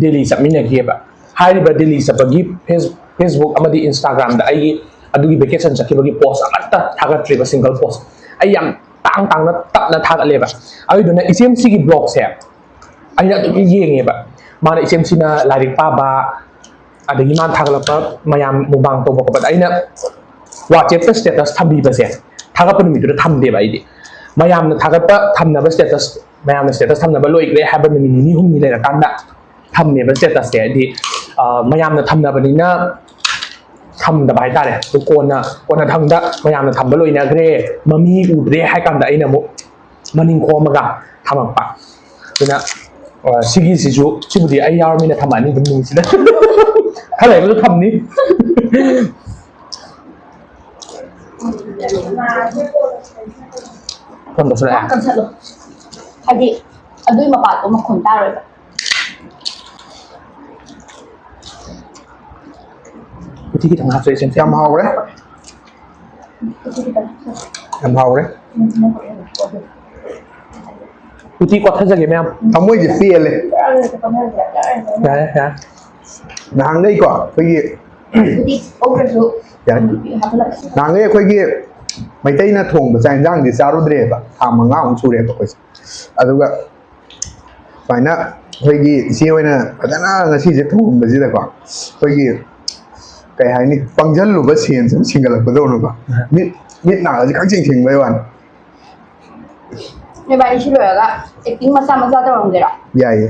ꯗꯦꯜꯂꯤ ꯆꯠꯃꯤꯟꯅꯈꯤꯑꯕ꯫ ꯍꯥꯏꯔꯤꯕ ꯗꯦꯜꯂꯤ ꯆꯠꯄꯒꯤ ꯐꯦꯁ-, ꯐꯦꯁꯕꯨꯛ ꯑꯃꯗꯤ ꯏꯟꯁꯇꯥꯒ꯭ꯔꯥꯝꯗ ꯑꯩꯒꯤ ꯑꯗꯨꯒꯤ ꯚꯦꯀꯦꯁꯟ ꯆꯠꯈꯤꯕꯒꯤ ꯄꯣꯁ ꯑꯃꯠꯇ ꯊꯥꯒꯠꯇ꯭ꯔꯤꯕ, ꯁꯤꯡꯒꯜ ꯄꯣꯁ꯫ ꯑꯩ ꯌꯥꯝ ꯇꯥꯡ ꯇꯥꯡꯅ ꯇꯞꯅ ꯊꯥꯒꯠꯂꯦꯕ꯫ ꯑꯗꯨꯗꯨꯅ ꯏꯆꯦꯝꯁꯤꯒꯤ ꯕ꯭ꯂꯣꯛꯁꯦ ꯑꯩꯅ ꯑꯗꯨꯝ ꯌꯦꯡꯉꯦꯕ꯫ ꯃꯥꯅ, ꯏꯆꯦꯝꯁꯤꯅ ꯂꯥꯏꯔꯤꯛ ꯄꯥꯕ, ꯑꯗꯒꯤ ꯃꯥꯅ ꯊꯥꯒꯠꯂꯛꯄ ꯃꯌꯥꯝ ꯃꯨꯛꯕꯥꯡ ꯇꯧꯕ ꯈꯣꯠꯄꯗ ꯑꯩꯅ ꯋꯥꯆꯦꯞꯇ ꯁ꯭ꯇꯦꯇꯁ ꯊꯝꯕꯤꯕꯁꯦ, ꯊꯥꯒꯠꯄ ꯅꯨꯃꯤꯠꯇꯨꯗ ꯊꯝꯗꯦꯕ ꯑꯩꯗꯤ꯫ ꯃꯌꯥꯝꯅ ꯊꯥꯒꯠꯄ ꯊꯝꯅꯕ ꯁ꯭ꯇꯦꯇꯁ, ꯃꯌꯥꯝꯅ ꯁ꯭ꯇꯦꯇꯁ ꯊꯝꯅꯕ ꯂꯣꯏꯈ꯭ꯔꯦ ꯍꯥꯏꯕ ꯅꯨꯃꯤꯠ ꯅꯤꯅꯤ ꯍꯨꯝꯅꯤ ꯂꯩꯔꯀꯥꯟꯗ ꯊꯝꯃꯦꯕ ꯁ꯭ꯇꯦꯇꯁꯁꯦ꯫ ꯍꯥꯏꯗꯤ, ꯑ, ꯃꯌꯥꯝꯅ ꯊꯝꯅꯕꯅꯤꯅ ꯊꯝꯗꯕ ꯍꯥꯏꯇꯥꯔꯦ꯫ ꯑꯗꯨ ꯀꯣꯟꯅ, ꯀꯣꯟꯅꯊꯪꯗ ꯃꯌꯥꯝꯅ ꯊꯝꯕ ꯂꯣꯏꯅꯈ꯭ꯔꯦ, ꯃꯃꯤ ꯎꯗ꯭ꯔꯦ ꯍꯥꯏ ꯀꯥꯟꯗ ꯑꯩꯅ ꯑꯃꯨꯛ ꯃꯅꯤꯡ ꯈꯣꯝꯃꯒ ꯊꯝꯃꯛꯄ꯫ ꯑꯗꯨꯅ, ꯑ, ꯁꯤꯒꯤꯁꯤꯁꯨ, ꯁꯤꯕꯨꯗꯤ ꯑꯩ ꯌꯥꯎꯔꯃꯤꯅ ꯊꯝꯃꯛꯑꯅꯤ ꯑꯗꯨꯝ ꯅꯨꯃꯤꯠꯁꯤꯗ꯫ ꯈꯔ ꯂꯩꯕꯗ ꯊꯝꯅꯤ꯫ ꯐꯣꯟ ꯇꯧꯁꯜꯂꯛꯑꯦ꯫ ꯀꯛꯊꯠꯂꯣ꯫ ꯍꯥꯏꯗꯤ ꯑꯗꯨꯏ ꯃꯄꯥꯗꯣ ꯃꯈꯣꯟ ꯇꯥꯔꯣꯏꯕ꯫ ꯎꯇꯤ ꯈꯤꯇꯪ ꯍꯥꯞꯆꯔꯤ, ꯁꯦꯝ-, ꯁꯦꯝ꯫ ꯌꯥꯝ ꯍꯥꯎꯔꯦ꯫ ꯎꯇꯤ ꯈꯤꯇꯪ ꯍꯥꯞꯆꯔꯤ꯫ ꯌꯥꯝ ꯍꯥꯎꯔꯦ꯫ ꯎꯝ, ꯎꯝ, ꯎꯝ꯫ ꯎꯇꯤ ꯀꯣꯠꯊꯖꯒꯦ, ꯃꯌꯥꯝ꯫ ꯊꯃꯣꯏꯁꯦ ꯄꯦꯜꯂꯦ꯫ ꯌꯥꯔꯦ, ꯌꯥꯔꯦ꯫ ꯅꯍꯥꯟꯈꯩꯀꯣ, ꯑꯩꯈꯣꯏꯒꯤ ꯎꯇꯤ ꯑꯣꯛꯇ꯭ꯔꯁꯨ ꯌꯥꯔꯦ꯫ ꯎꯇꯤ ꯍꯥꯞꯆꯤꯜꯂꯛꯀꯦ꯫ ꯅꯍꯥꯟꯈꯩ ꯑꯩꯈꯣꯏꯒꯤ ꯃꯩꯇꯩꯅ ꯊꯣꯡꯕ ꯆꯥꯛ ꯌꯦꯟꯁꯥꯡꯁꯦ ꯆꯥꯔꯨꯗ꯭ꯔꯦꯕ꯫ ꯊꯥ ꯃꯉꯥꯃꯨꯛ ꯁꯨꯔꯦꯕ ꯑꯩꯈꯣꯏꯁꯦ꯫ ꯑꯗꯨꯒ ꯁꯨꯃꯥꯏꯅ ꯑꯩꯈꯣꯏꯒꯤ ꯏꯆꯦ ꯍꯣꯏꯅ ꯐꯖꯅ ꯉꯁꯤꯁꯦ ꯊꯣꯡꯕꯁꯤꯗꯀꯣ, ꯑꯩꯈꯣꯏꯒꯤ ꯀꯩ ꯍꯥꯏꯅꯤ, ꯄꯪꯖꯜꯂꯨꯕ ꯁꯦꯟꯁ ꯑꯃ ꯁꯤꯡꯒꯠꯂꯛꯄꯗꯧꯅꯀꯣ꯫ ꯃꯤꯠ, ꯃꯤꯠ ꯅꯥꯒꯁꯦ ꯈꯪꯁꯤꯡ ꯁꯤꯡꯕꯩ ꯋꯥꯅꯤ꯫ ꯅꯣꯏꯕꯥꯅꯤ ꯁꯤ ꯂꯣꯏꯔꯒ ꯑꯦꯛꯇꯤꯡ ꯃꯆꯥ ꯃꯆꯥ ꯇꯧꯔꯝꯒꯦꯔꯣ? ꯌꯥꯏꯌꯦ꯫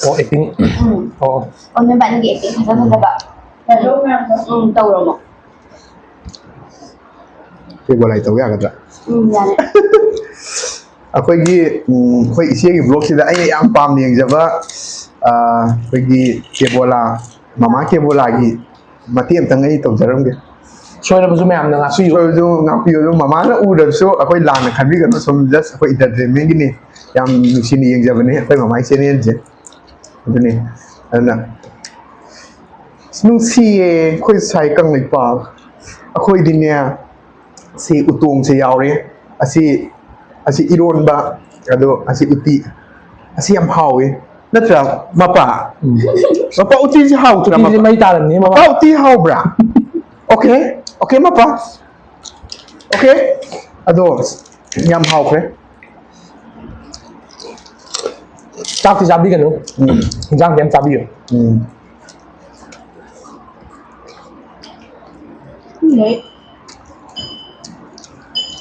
ꯑꯣ, ꯑꯦꯛꯇꯤꯡ꯫ ꯎꯝ ꯑꯣ꯫ ꯑꯣ, ꯅꯣꯏ ꯕꯥꯅꯤꯒꯤ ꯑꯦꯛꯇꯤꯡ ꯐꯖ ꯐꯖꯕ꯫ ꯎꯝ, ꯇꯧꯔꯝꯃꯣ꯫ ꯀꯦꯕꯣꯂꯥꯏ ꯇꯧ ꯌꯥꯒꯗ꯭ꯔꯥ? ꯎꯝ, ꯌꯥꯅꯤ꯫ ꯑꯩꯈꯣꯏꯒꯤ ꯎꯝ, ꯑꯩꯈꯣꯏ ꯏꯆꯦꯒꯤ ꯕ꯭ꯂꯣꯛꯁꯤꯗ ꯑꯩꯅ ꯌꯥꯝ ꯄꯥꯝꯅ ꯌꯦꯡꯖꯕ ꯑ, ꯑꯩꯈꯣꯏꯒꯤ ꯀꯦꯕꯣꯂꯥ, ꯃꯃꯥ ꯀꯦꯕꯣꯂꯥꯒꯤ ꯃꯇꯦꯛ ꯑꯃꯇꯪ ꯑꯩ ꯇꯧꯖꯔꯝꯒꯦ꯫ ꯁꯣꯏꯔꯕꯁꯨ ꯃꯌꯥꯝꯅ ꯉꯥꯛꯄꯤꯌꯨ꯫ ꯁꯣꯏꯔꯕꯁꯨ ꯉꯥꯛꯄꯤꯌꯨ꯫ ꯑꯗꯨꯝ ꯃꯃꯥꯅ ꯎꯔꯁꯨ ꯑꯩꯈꯣꯏ ꯂꯥꯟꯅ ꯈꯟꯕꯤꯒꯅꯨ꯫ ꯁꯨꯝ just ꯑꯩꯈꯣꯏ entertainment ꯒꯤꯅꯤ꯫ ꯌꯥꯝ ꯅꯨꯡꯁꯤꯅ ꯌꯦꯡꯖꯕꯅꯦ ꯑꯩꯈꯣꯏ ꯃꯃꯥꯒꯤ channel ꯁꯦ꯫ ꯑꯗꯨꯅꯤ꯫ ꯑꯗꯨꯅ ꯑꯁ, ꯅꯨꯡꯁꯤꯌꯦ ꯑꯩꯈꯣꯏ ꯁꯥꯏ ꯀꯪꯂꯩꯄꯥꯛ꯫ ꯑꯩꯈꯣꯏꯗꯤꯅꯦ ꯁꯤ ꯎꯇꯣꯡꯁꯦ ꯌꯥꯎꯔꯦ꯫ ꯑꯁꯤ ꯑꯁꯤ ꯏꯔꯣꯟꯕ, ꯑꯗꯣ ꯑꯁꯤ ꯎꯇꯤ꯫ ꯑꯁꯤ ꯌꯥꯝ ꯍꯥꯎꯋꯤ꯫ ꯅꯠꯇ꯭ꯔꯥ ꯃꯄꯥ? ꯃꯄꯥ, ꯎꯇꯤꯁꯦ ꯍꯥꯎꯇ꯭ꯔꯥ ꯎꯇꯤꯁꯦ ꯃꯄꯥ? ꯃꯩ ꯇꯥꯔꯝꯅꯤ ꯃꯄꯥ꯫ ꯃꯄꯥ, ꯎꯇꯤ ꯍꯥꯎꯕ꯭ꯔꯥ? Okay, okay ꯃꯄꯥ꯫ Okay꯫ ꯑꯗꯣ ꯌꯥꯝ ꯍꯥꯎꯈ꯭ꯔꯦ꯫ ꯆꯥꯛꯇꯤ ꯆꯥꯕꯤꯒꯅꯨ꯫ ꯎꯝ꯫ ꯏꯟꯖꯥꯡꯗꯤ ꯌꯥꯝ ꯆꯥꯕꯤꯌꯨ꯫ ꯎꯝ꯫ ꯎꯝ꯫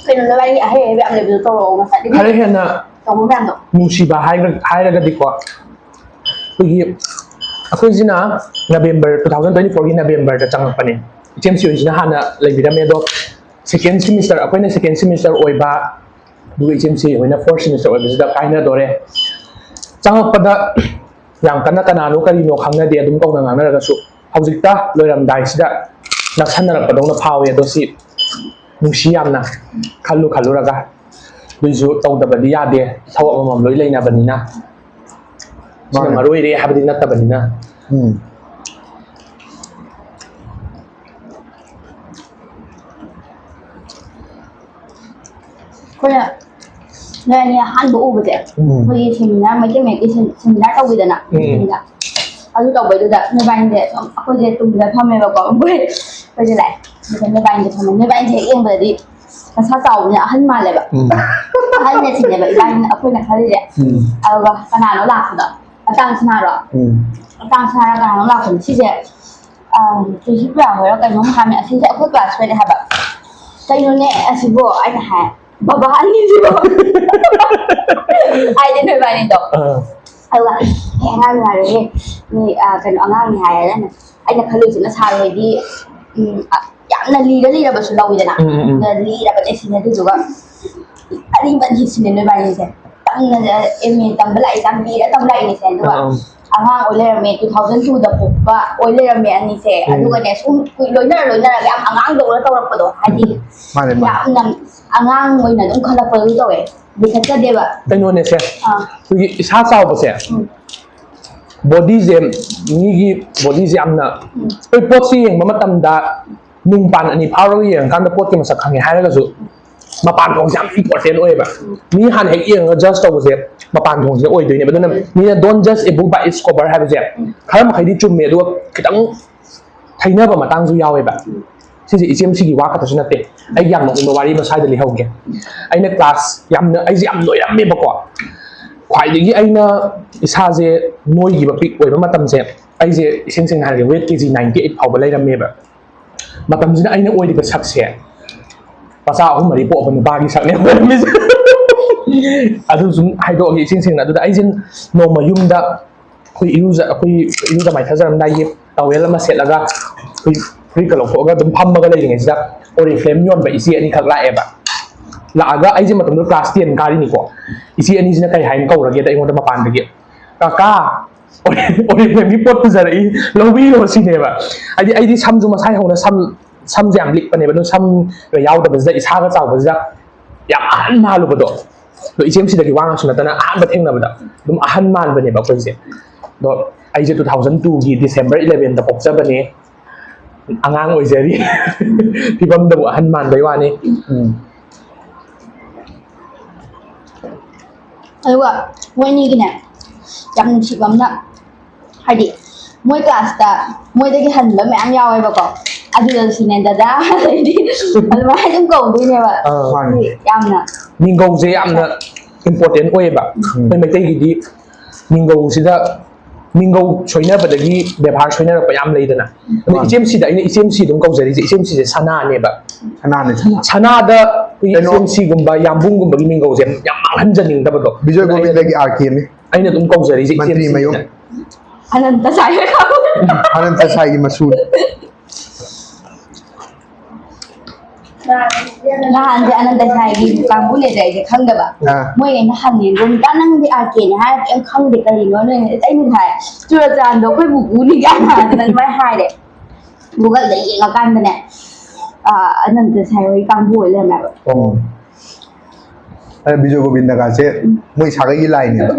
ꯀꯩꯅꯣ ꯅꯕꯥꯏꯅꯤ ꯑꯍꯩ ꯑꯍꯩꯕ ꯌꯥꯝ ꯂꯩꯕꯗꯣ ꯇꯧꯔꯛꯑꯣ ꯉꯁꯥꯏꯗꯒꯤ꯫ ꯈꯔ ꯍꯦꯟꯅ ꯇꯧꯕ ꯃꯌꯥꯝꯗꯣ꯫ ꯅꯨꯡꯁꯤꯕ ꯍꯥꯏꯔ-, ꯍꯥꯏꯔꯒꯗꯤꯀꯣ, ꯑꯩꯈꯣꯏꯒꯤ, ꯑꯩꯈꯣꯏꯁꯤꯅ November, two thousand twenty four ꯒꯤ November ꯗ ꯆꯪꯉꯛꯄꯅꯦ꯫ ꯏꯆꯦꯝꯁꯤ ꯍꯣꯏꯁꯤꯅ ꯍꯥꯟꯅ ꯂꯩꯕꯤꯔꯝꯃꯦ, ꯑꯗꯣ second semester, ꯑꯩꯈꯣꯏꯅ second semester ꯑꯣꯏꯕ, ꯑꯗꯨꯒ ꯏꯆꯦꯝꯁꯤ ꯍꯣꯏꯅ fourth semester ꯑꯣꯏꯕꯁꯤꯗ ꯀꯥꯏꯅꯗꯣꯔꯦ꯫ ꯆꯪꯉꯛꯄꯗ ꯌꯥꯝ ꯀꯟꯅ ꯀꯅꯥꯅꯣ ꯀꯔꯤꯅꯣ ꯈꯪꯅꯗꯦ, ꯑꯗꯨꯝ ꯀꯧꯅ ꯉꯥꯡꯅꯔꯒꯁꯨ ꯍꯧꯖꯤꯛꯇ ꯂꯣꯏꯔꯝꯗꯥꯏꯁꯤꯗ ꯅꯛꯁꯟꯅꯔꯛꯄꯗꯧꯅ ꯐꯥꯎꯋꯦ꯫ ꯑꯗꯣ ꯁꯤ ꯅꯨꯡꯁꯤ ꯌꯥꯝꯅ, ꯈꯜꯂꯨ ꯈꯜꯂꯨꯔꯒ꯫ ꯑꯗꯨꯏꯁꯨ ꯇꯧꯗꯕꯗꯤ ꯌꯥꯗꯦ, ꯏꯊꯧ ꯑꯃꯃꯝ ꯂꯣꯏ ꯂꯩꯅꯕꯅꯤꯅ꯫ ꯁꯤꯅ ꯃꯥꯅꯦ꯫ ꯃꯔꯨ ꯑꯣꯏꯔꯦ ꯍꯥꯏꯕꯗꯤ ꯅꯠꯇꯕꯅꯤꯅ꯫ ꯎꯝ꯫ ꯑꯩꯈꯣꯏꯅ ꯅꯣꯏ ꯑꯅꯤ ꯑꯍꯥꯟꯕ ꯎꯕꯁꯦ, ꯎꯝ꯫ ꯑꯩꯈꯣꯏꯒꯤ seminar, ꯃꯩꯇꯩ ꯃꯌꯦꯛꯀꯤ sem-, seminar ꯇꯧꯕꯤꯗꯅ, ꯎꯝ꯫ ꯁꯤꯗ꯫ ꯑꯗꯨ ꯇꯧꯕꯩꯗꯨꯗ ꯅꯣꯏꯕꯥꯏꯅꯤꯁꯦ ꯁꯨꯝ ꯑꯩꯈꯣꯏꯁꯦ ꯇꯨꯡꯗ ꯐꯝꯃꯦꯕꯀꯣ, ꯑꯩꯈꯣꯏ, ꯑꯩꯈꯣꯏꯁꯦ ꯂꯥꯛꯑꯦ꯫ ꯑꯗꯨꯒ ꯅꯣꯏꯕꯥꯏꯅꯤꯁꯦ ꯐꯝꯃꯦ꯫ ꯅꯣꯏꯕꯥꯏꯅꯤꯁꯦ ꯍꯦꯛ ꯌꯦꯡꯕꯗꯗꯤ ꯃꯁꯥ ꯆꯥꯎꯕꯅꯤꯅ ꯑꯍꯟ ꯃꯥꯜꯂꯦꯕ꯫ ꯎꯝ꯫ ꯑꯍꯟꯅ ꯁꯤꯅꯦꯕ ꯏꯕꯥꯅꯤꯅ, ꯑꯩꯈꯣꯏꯅ ꯈꯜꯂꯤꯁꯦ꯫ ꯎꯝ꯫ ꯑꯗꯨꯒ ꯀꯅꯥꯅꯣ ꯂꯥꯛꯄꯗꯣ? ꯑꯇꯥꯡ ꯁꯅꯥꯔꯣ? ꯎꯝ꯫ ꯑꯇꯥꯡ ꯁꯅꯥꯔ ꯀꯅꯥꯅꯣ ꯂꯥꯛꯄꯅꯤ? ꯁꯤꯁꯦ, ꯑ, ꯇꯨꯏꯁꯤꯠꯄ꯭ꯔꯥ ꯍꯣꯏꯔ ꯀꯩꯅꯣꯝ ꯍꯥꯏꯕꯅꯤ꯫ ꯑꯁꯤꯁꯦ ꯑꯩꯈꯣꯏ class ꯃꯦꯠꯅꯦ ꯍꯥꯏꯕ꯫ "ꯀꯩꯅꯣꯅꯦ ꯑꯁꯤꯕꯣ?" ꯑꯩꯅ ꯍꯥꯏ, "ꯕꯕꯥ ꯑꯅꯤꯁꯤꯕꯣ?" ꯍꯥꯏꯗꯤ ꯅꯣꯏꯕꯥꯅꯤꯗꯣ꯫ ꯑꯥ꯫ ꯑꯗꯨꯒ ꯑꯦ ꯑꯉꯥꯡ ꯅꯨꯡꯉꯥꯏꯔꯣꯏꯍꯦ, ꯃꯤ ꯑ, ꯀꯩꯅꯣ ꯑꯉꯥꯡꯅꯤ ꯍꯥꯏꯔꯒꯅ ꯑꯩꯅ ꯈꯜꯂꯨꯏꯁꯤꯅ ꯁꯥꯔ ꯍꯣꯏꯗꯤ ꯎꯝ, ꯑ, ꯌꯥꯝꯅ ꯂꯤꯔ ꯂꯤꯔꯕꯁꯨ ꯂꯧꯋꯤꯗꯅ꯫ ꯎꯝ, ꯎꯝ, ꯎꯝ꯫ ꯑꯗ ꯂꯤꯔꯕꯅꯦ ꯁꯤꯅꯦ꯫ ꯑꯗꯨꯗꯨꯒ ꯑꯔꯤꯕꯅꯤ ꯁꯤꯅꯦ ꯅꯣꯏꯕꯥꯅꯤꯁꯦ꯫ ꯇꯝꯅ ꯑꯦꯝ ꯑꯦ ꯇꯝꯕ ꯂꯥꯛꯏ, ꯌꯥꯝ ꯂꯤꯔ ꯇꯝ ꯂꯥꯛꯏꯅꯤꯁꯦ꯫ ꯑꯗꯨꯒ ꯑꯥ, ꯑꯥ꯫ ꯑꯉꯥꯡ ꯑꯣꯏ ꯂꯩꯔꯝꯃꯦ, ꯇꯨ ꯊꯥꯎꯖꯟ ꯇꯨꯗ ꯄꯣꯛꯄ ꯑꯣꯏ ꯂꯩꯔꯝꯃꯦ ꯑꯅꯤꯁꯦ꯫ ꯎꯝ꯫ ꯑꯗꯨꯒꯅꯦ ꯁꯨꯝ ꯀꯨꯏ- ꯂꯣꯏꯅꯔ ꯂꯣꯏꯅꯔꯒ ꯌꯥꯝ ꯑꯉꯥꯡꯗꯧꯅ ꯇꯧꯔꯛꯄꯗꯣ, ꯍꯥꯏꯗꯤ ꯃꯥꯅꯦ, ꯃꯥꯅꯦ꯫ ꯌꯥꯝꯅ ꯑꯉꯥꯡ ꯑꯣꯏꯅ ꯑꯗꯨꯝ ꯈꯜꯂꯛꯄꯗꯨ ꯇꯧꯋꯦ꯫ ꯂꯤꯈꯠꯆꯗꯦꯕ꯫ ꯀꯩꯅꯣꯅꯦꯁꯦ, ꯑꯥ, ꯑꯩꯈꯣꯏꯒꯤ ꯏꯁꯥ ꯆꯥꯎꯕꯁꯦ, ꯎꯝ, ꯕꯣꯗꯤꯁꯦ, ꯃꯤꯒꯤ ꯕꯣꯗꯤꯁꯦ ꯌꯥꯝꯅ, ꯎꯝ, ꯑꯩꯈꯣꯏ ꯄꯣꯠꯁꯤ ꯌꯦꯡꯕ ꯃꯇꯝꯗ ꯅꯨꯡ ꯄꯥꯟ ꯑꯅꯤ ꯐꯥꯎꯔꯒ ꯌꯦꯡꯉꯀꯥꯟꯗ ꯄꯣꯠꯀꯤ ꯃꯁꯛ ꯈꯪꯉꯦ ꯍꯥꯏꯔꯒꯁꯨ, ꯃꯄꯥꯟ ꯊꯣꯡꯁꯦ ꯌꯥꯝ ꯏꯝꯄꯣꯔꯇꯦꯟ ꯑꯣꯏꯌꯦꯕ꯫ ꯃꯤ ꯍꯥꯟꯅ ꯍꯦꯛ ꯌꯦꯡꯉꯒ ꯖꯁ ꯇꯧꯕꯁꯦ ꯃꯄꯥꯟ ꯊꯣꯡꯁꯤꯅ ꯑꯣꯏꯗꯣꯏꯅꯦꯕ꯫ ꯑꯗꯨꯅ ꯃꯤꯅ "Don't judge a book by its cover" ꯍꯥꯏꯕꯁꯦ ꯈꯔ ꯃꯈꯩꯗꯤ ꯆꯨꯝꯃꯦ, ꯑꯗꯨꯒ ꯈꯤꯇꯪ ꯊꯩꯅꯕ ꯃꯇꯥꯡꯁꯨ ꯌꯥꯎꯋꯦꯕ꯫ ꯁꯤꯁꯦ ꯏꯆꯦꯝꯁꯤꯒꯤ ꯋꯥ ꯈꯛꯇꯁꯨ ꯅꯠꯇꯦ꯫ ꯑꯩꯒꯤ ꯌꯥꯝ ꯅꯣꯛꯅꯤꯡꯕ ꯋꯥꯔꯤ ꯑꯃ ꯁ꯭ꯋꯥꯏꯗ ꯂꯤꯍꯧꯒꯦ꯫ ꯑꯩꯅ ꯀ꯭ꯂꯥꯁ ꯌꯥꯝꯅ, ꯑꯩꯁꯦ ꯌꯥꯝ ꯅꯣꯏꯔꯝꯃꯦꯕꯀꯣ꯫ ꯈ꯭ꯋꯥꯏꯗꯒꯤ ꯑꯩꯅ ꯏꯁꯥꯁꯦ ꯅꯣꯏꯈꯤꯕ ꯄꯤꯛ ꯑꯣꯏꯕ ꯃꯇꯝꯁꯦ, ꯑꯩꯁꯦ ꯏꯁꯦꯡ ꯁꯦꯡꯅ ꯍꯥꯏꯔꯒꯦ, ꯋꯦꯠ ꯀꯦ ꯖꯤ ꯅꯥꯏꯟꯇꯤ ꯑꯩꯠ ꯐꯥꯎꯕ ꯂꯩꯔꯝꯃꯦꯕ꯫ ꯃꯇꯝꯁꯤꯗ ꯑꯩꯅ ꯑꯣꯏꯔꯤꯕ ꯁꯛꯁꯦ ꯃꯆꯥ ꯑꯍꯨꯝ ꯃꯔꯤ ꯄꯣꯛꯑꯕ ꯅꯨꯄꯥꯒꯤ ꯁꯛꯅꯦ ꯑꯣꯏꯔꯝꯃꯤꯁꯦ꯫ ꯑꯗꯨ ꯁꯨꯝ ꯍꯥꯏꯗꯣꯛꯑꯒꯦ ꯏꯁꯦꯡ ꯁꯦꯡꯅ꯫ ꯑꯗꯨꯗ ꯑꯩꯁꯦ ꯅꯣꯡꯃ ꯌꯨꯝꯗ ꯑꯩꯈꯣꯏ ꯏꯔꯨꯖ ꯑꯩꯈꯣꯏ ꯏꯔꯨꯖ ꯃꯥꯏꯊꯖꯔꯝꯗꯥꯏꯒꯤ ꯇꯋꯦꯜ ꯑꯃ ꯁꯦꯠꯂꯒ ꯑꯩꯈꯣꯏ ꯐꯨꯔꯤꯠꯀ ꯂꯧꯊꯣꯛꯑꯒ ꯑꯗꯨꯝ ꯐꯝꯃꯒ ꯂꯩꯔꯤꯉꯩꯁꯤꯗ Oriflame ꯌꯣꯟꯕ ꯏꯆꯦ ꯑꯅꯤꯈꯛ ꯂꯥꯛꯑꯦꯕ꯫ ꯂꯥꯛꯑꯒ ꯑꯩꯁꯦ ꯃꯇꯝꯗꯨꯗ ꯀ꯭ꯂꯥꯁ ꯇꯦꯟ ꯀꯥꯔꯤꯅꯤꯀꯣ꯫ ꯏꯆꯦ ꯑꯅꯤꯁꯤꯅ ꯀꯩ ꯍꯥꯏꯅ ꯀꯧꯔꯒꯦꯗ ꯑꯩꯉꯣꯟꯗ ꯃꯄꯥꯟꯗꯒꯤ, "ꯀꯀꯥ, Oriflameꯒꯤ ꯄꯣꯠ ꯄꯨꯖꯔꯛꯏ, ꯂꯧꯕꯤꯔꯣ" ꯁꯤꯅꯦꯕ꯫ ꯍꯥꯏꯗꯤ ꯑꯩꯗꯤ ꯁꯝꯁꯨ ꯃꯁꯥꯏ ꯍꯧꯅ ꯁꯝ ꯁꯝꯁꯦ ꯌꯥꯝ ꯂꯤꯛꯄꯅꯦꯕ꯫ ꯑꯗꯨ ꯁꯝꯒ ꯌꯥꯎꯗꯕꯁꯤꯗ ꯏꯁꯥꯒ ꯆꯥꯎꯕꯁꯤꯗ ꯌꯥꯝ ꯑꯍꯟ ꯃꯥꯜꯂꯨꯕꯗꯣ꯫ ꯑꯗꯣ ꯏꯆꯦꯝꯁꯤꯗꯒꯤ ꯋꯥ ꯉꯥꯡꯁꯨ ꯅꯠꯇꯅ ꯑꯍꯥꯟꯕ ꯊꯦꯡꯅꯕꯗ ꯑꯗꯨꯝ ꯑꯍꯟ ꯃꯥꯟꯕꯅꯦꯕ ꯑꯩꯈꯣꯏꯁꯦ꯫ ꯑꯗꯣ ꯑꯩꯁꯦ two thousand twoꯒꯤ December elevenꯗ ꯄꯣꯛꯆꯕꯅꯦ꯫ ꯑꯉꯥꯡ ꯑꯣꯏꯖꯔꯤ꯫ ꯐꯤꯕꯝꯗꯕꯨ ꯑꯍꯟ ꯃꯥꯟꯕꯩ ꯋꯥꯅꯤ꯫ ꯎꯝ꯫ ꯑꯗꯨꯒ ꯃꯣꯏꯅꯤꯒꯤꯅꯦ ꯌꯥꯝ ꯅꯨꯡꯁꯤꯕ ꯑꯃꯅ, ꯍꯥꯏꯗꯤ ꯃꯣꯏ ꯀ꯭ꯂꯥꯁꯇ ꯃꯣꯏꯗꯒꯤ ꯍꯟꯕ ꯃꯌꯥꯝ ꯌꯥꯎꯋꯦꯕꯀꯣ꯫ ꯑꯗꯨꯗ ꯁꯤꯅꯦ ꯗꯗꯥ, ꯑꯗꯩꯗꯤ ꯑꯗꯨꯃꯥꯏꯅ ꯑꯗꯨꯝ ꯀꯧꯗꯣꯏꯅꯦꯕ꯫ ꯑꯥ꯫ ꯃꯥꯅꯤ꯫ ꯌꯥꯝꯅ ꯃꯤꯡꯒꯧꯁꯦ ꯌꯥꯝꯅ important ꯑꯣꯏꯌꯦꯕ꯫ ꯑꯩꯈꯣꯏ ꯃꯩꯇꯩꯒꯤꯗꯤ ꯃꯤꯡꯒꯧꯁꯤꯗ, ꯃꯤꯡꯒꯧ ꯁꯣꯏꯅꯕꯗꯒꯤ ꯕꯦꯕꯥꯔ ꯁꯣꯏꯅꯔꯛꯄ ꯌꯥꯝ ꯂꯩꯗꯅ꯫ ꯑꯗꯣ ꯃꯥꯅꯤ꯫ ꯏꯆꯦꯝꯁꯤꯗ ꯑꯩꯅ ꯏꯆꯦꯝꯁꯤ ꯑꯗꯨꯝ ꯀꯧꯖꯔꯤꯁꯦ, ꯏꯆꯦꯝꯁꯤꯁꯦ ꯁꯅꯥꯅꯦꯕ꯫ ꯁꯅꯥꯅꯦ, ꯁꯅꯥ꯫ ꯁꯅꯥꯗ ꯑꯩꯈꯣꯏꯒꯤ ꯀꯩꯅꯣ? ꯏꯆꯦꯝꯁꯤꯒꯨꯝꯕ ꯌꯥꯝꯕꯨꯡꯒꯨꯝꯕꯒꯤ ꯃꯤꯡꯒꯧꯁꯦ ꯌꯥꯝ ꯃꯥꯡꯍꯟꯖꯅꯤꯡꯗꯕꯗꯣ꯫ ꯕꯤꯖꯣꯏ ꯑꯗꯨꯅ ꯑꯩꯅ ꯒꯣꯕꯤꯟꯗꯒꯤ R Kꯅꯤ꯫ ꯑꯩꯅ ꯑꯗꯨꯝ ꯀꯧꯖꯔꯤꯁꯦ ꯏꯆꯦ ꯃꯟꯇ꯭ꯔꯤ ꯃꯌꯨꯝ꯫ ꯁꯤꯅ꯫ ꯑꯅꯟꯇ ꯁꯥꯏ ꯑꯅꯟꯇ ꯁꯥꯏꯒꯤ ꯃꯁꯨ꯫ ꯅꯍꯥꯟꯁꯦ ꯑꯅꯟꯇ ꯁꯥꯏꯒꯤ ꯀꯥꯡꯕꯨꯅꯦꯁꯦ ꯑꯩꯁꯦ ꯈꯪꯗꯕ꯫ ꯑꯥ꯫ ꯃꯣꯏ ꯑꯩꯅ ꯍꯪꯉꯦ, "ꯔꯣꯃꯤꯇꯥ, ꯅꯪꯗꯤ ꯑꯥꯔ ꯀꯦꯅꯦ ꯍꯥꯏꯔ ꯀꯩꯝ ꯈꯪꯗꯦ, ꯀꯔꯤꯅꯣ ꯅꯣꯏ?" ꯑꯩꯅ ꯍꯥꯏ, "ꯆꯨꯔꯆꯥꯟꯗꯣ ꯑꯩꯈꯣꯏ ꯄꯨꯄꯨꯅꯤ" ꯀꯥꯏꯅ ꯑꯗꯨꯃꯥꯏꯅ ꯍꯥꯏꯔꯦ꯫ ꯒꯨꯒꯜꯗ ꯌꯦꯡꯉꯀꯥꯟꯗꯅꯦ, ꯑꯥ, ꯑꯅꯟꯇ ꯁꯥꯏ ꯍꯣꯏ ꯀꯥꯡꯕꯨ ꯑꯣꯏ ꯂꯩꯔꯝꯃꯦꯕ꯫ ꯑꯣ꯫ ꯑꯗ ꯕꯤꯖꯣꯏ ꯒꯣꯕꯤꯟꯗꯒꯁꯦ ꯃꯣꯏ ꯁꯥꯒꯩꯒꯤ ꯂꯥꯏꯅꯦꯕ꯫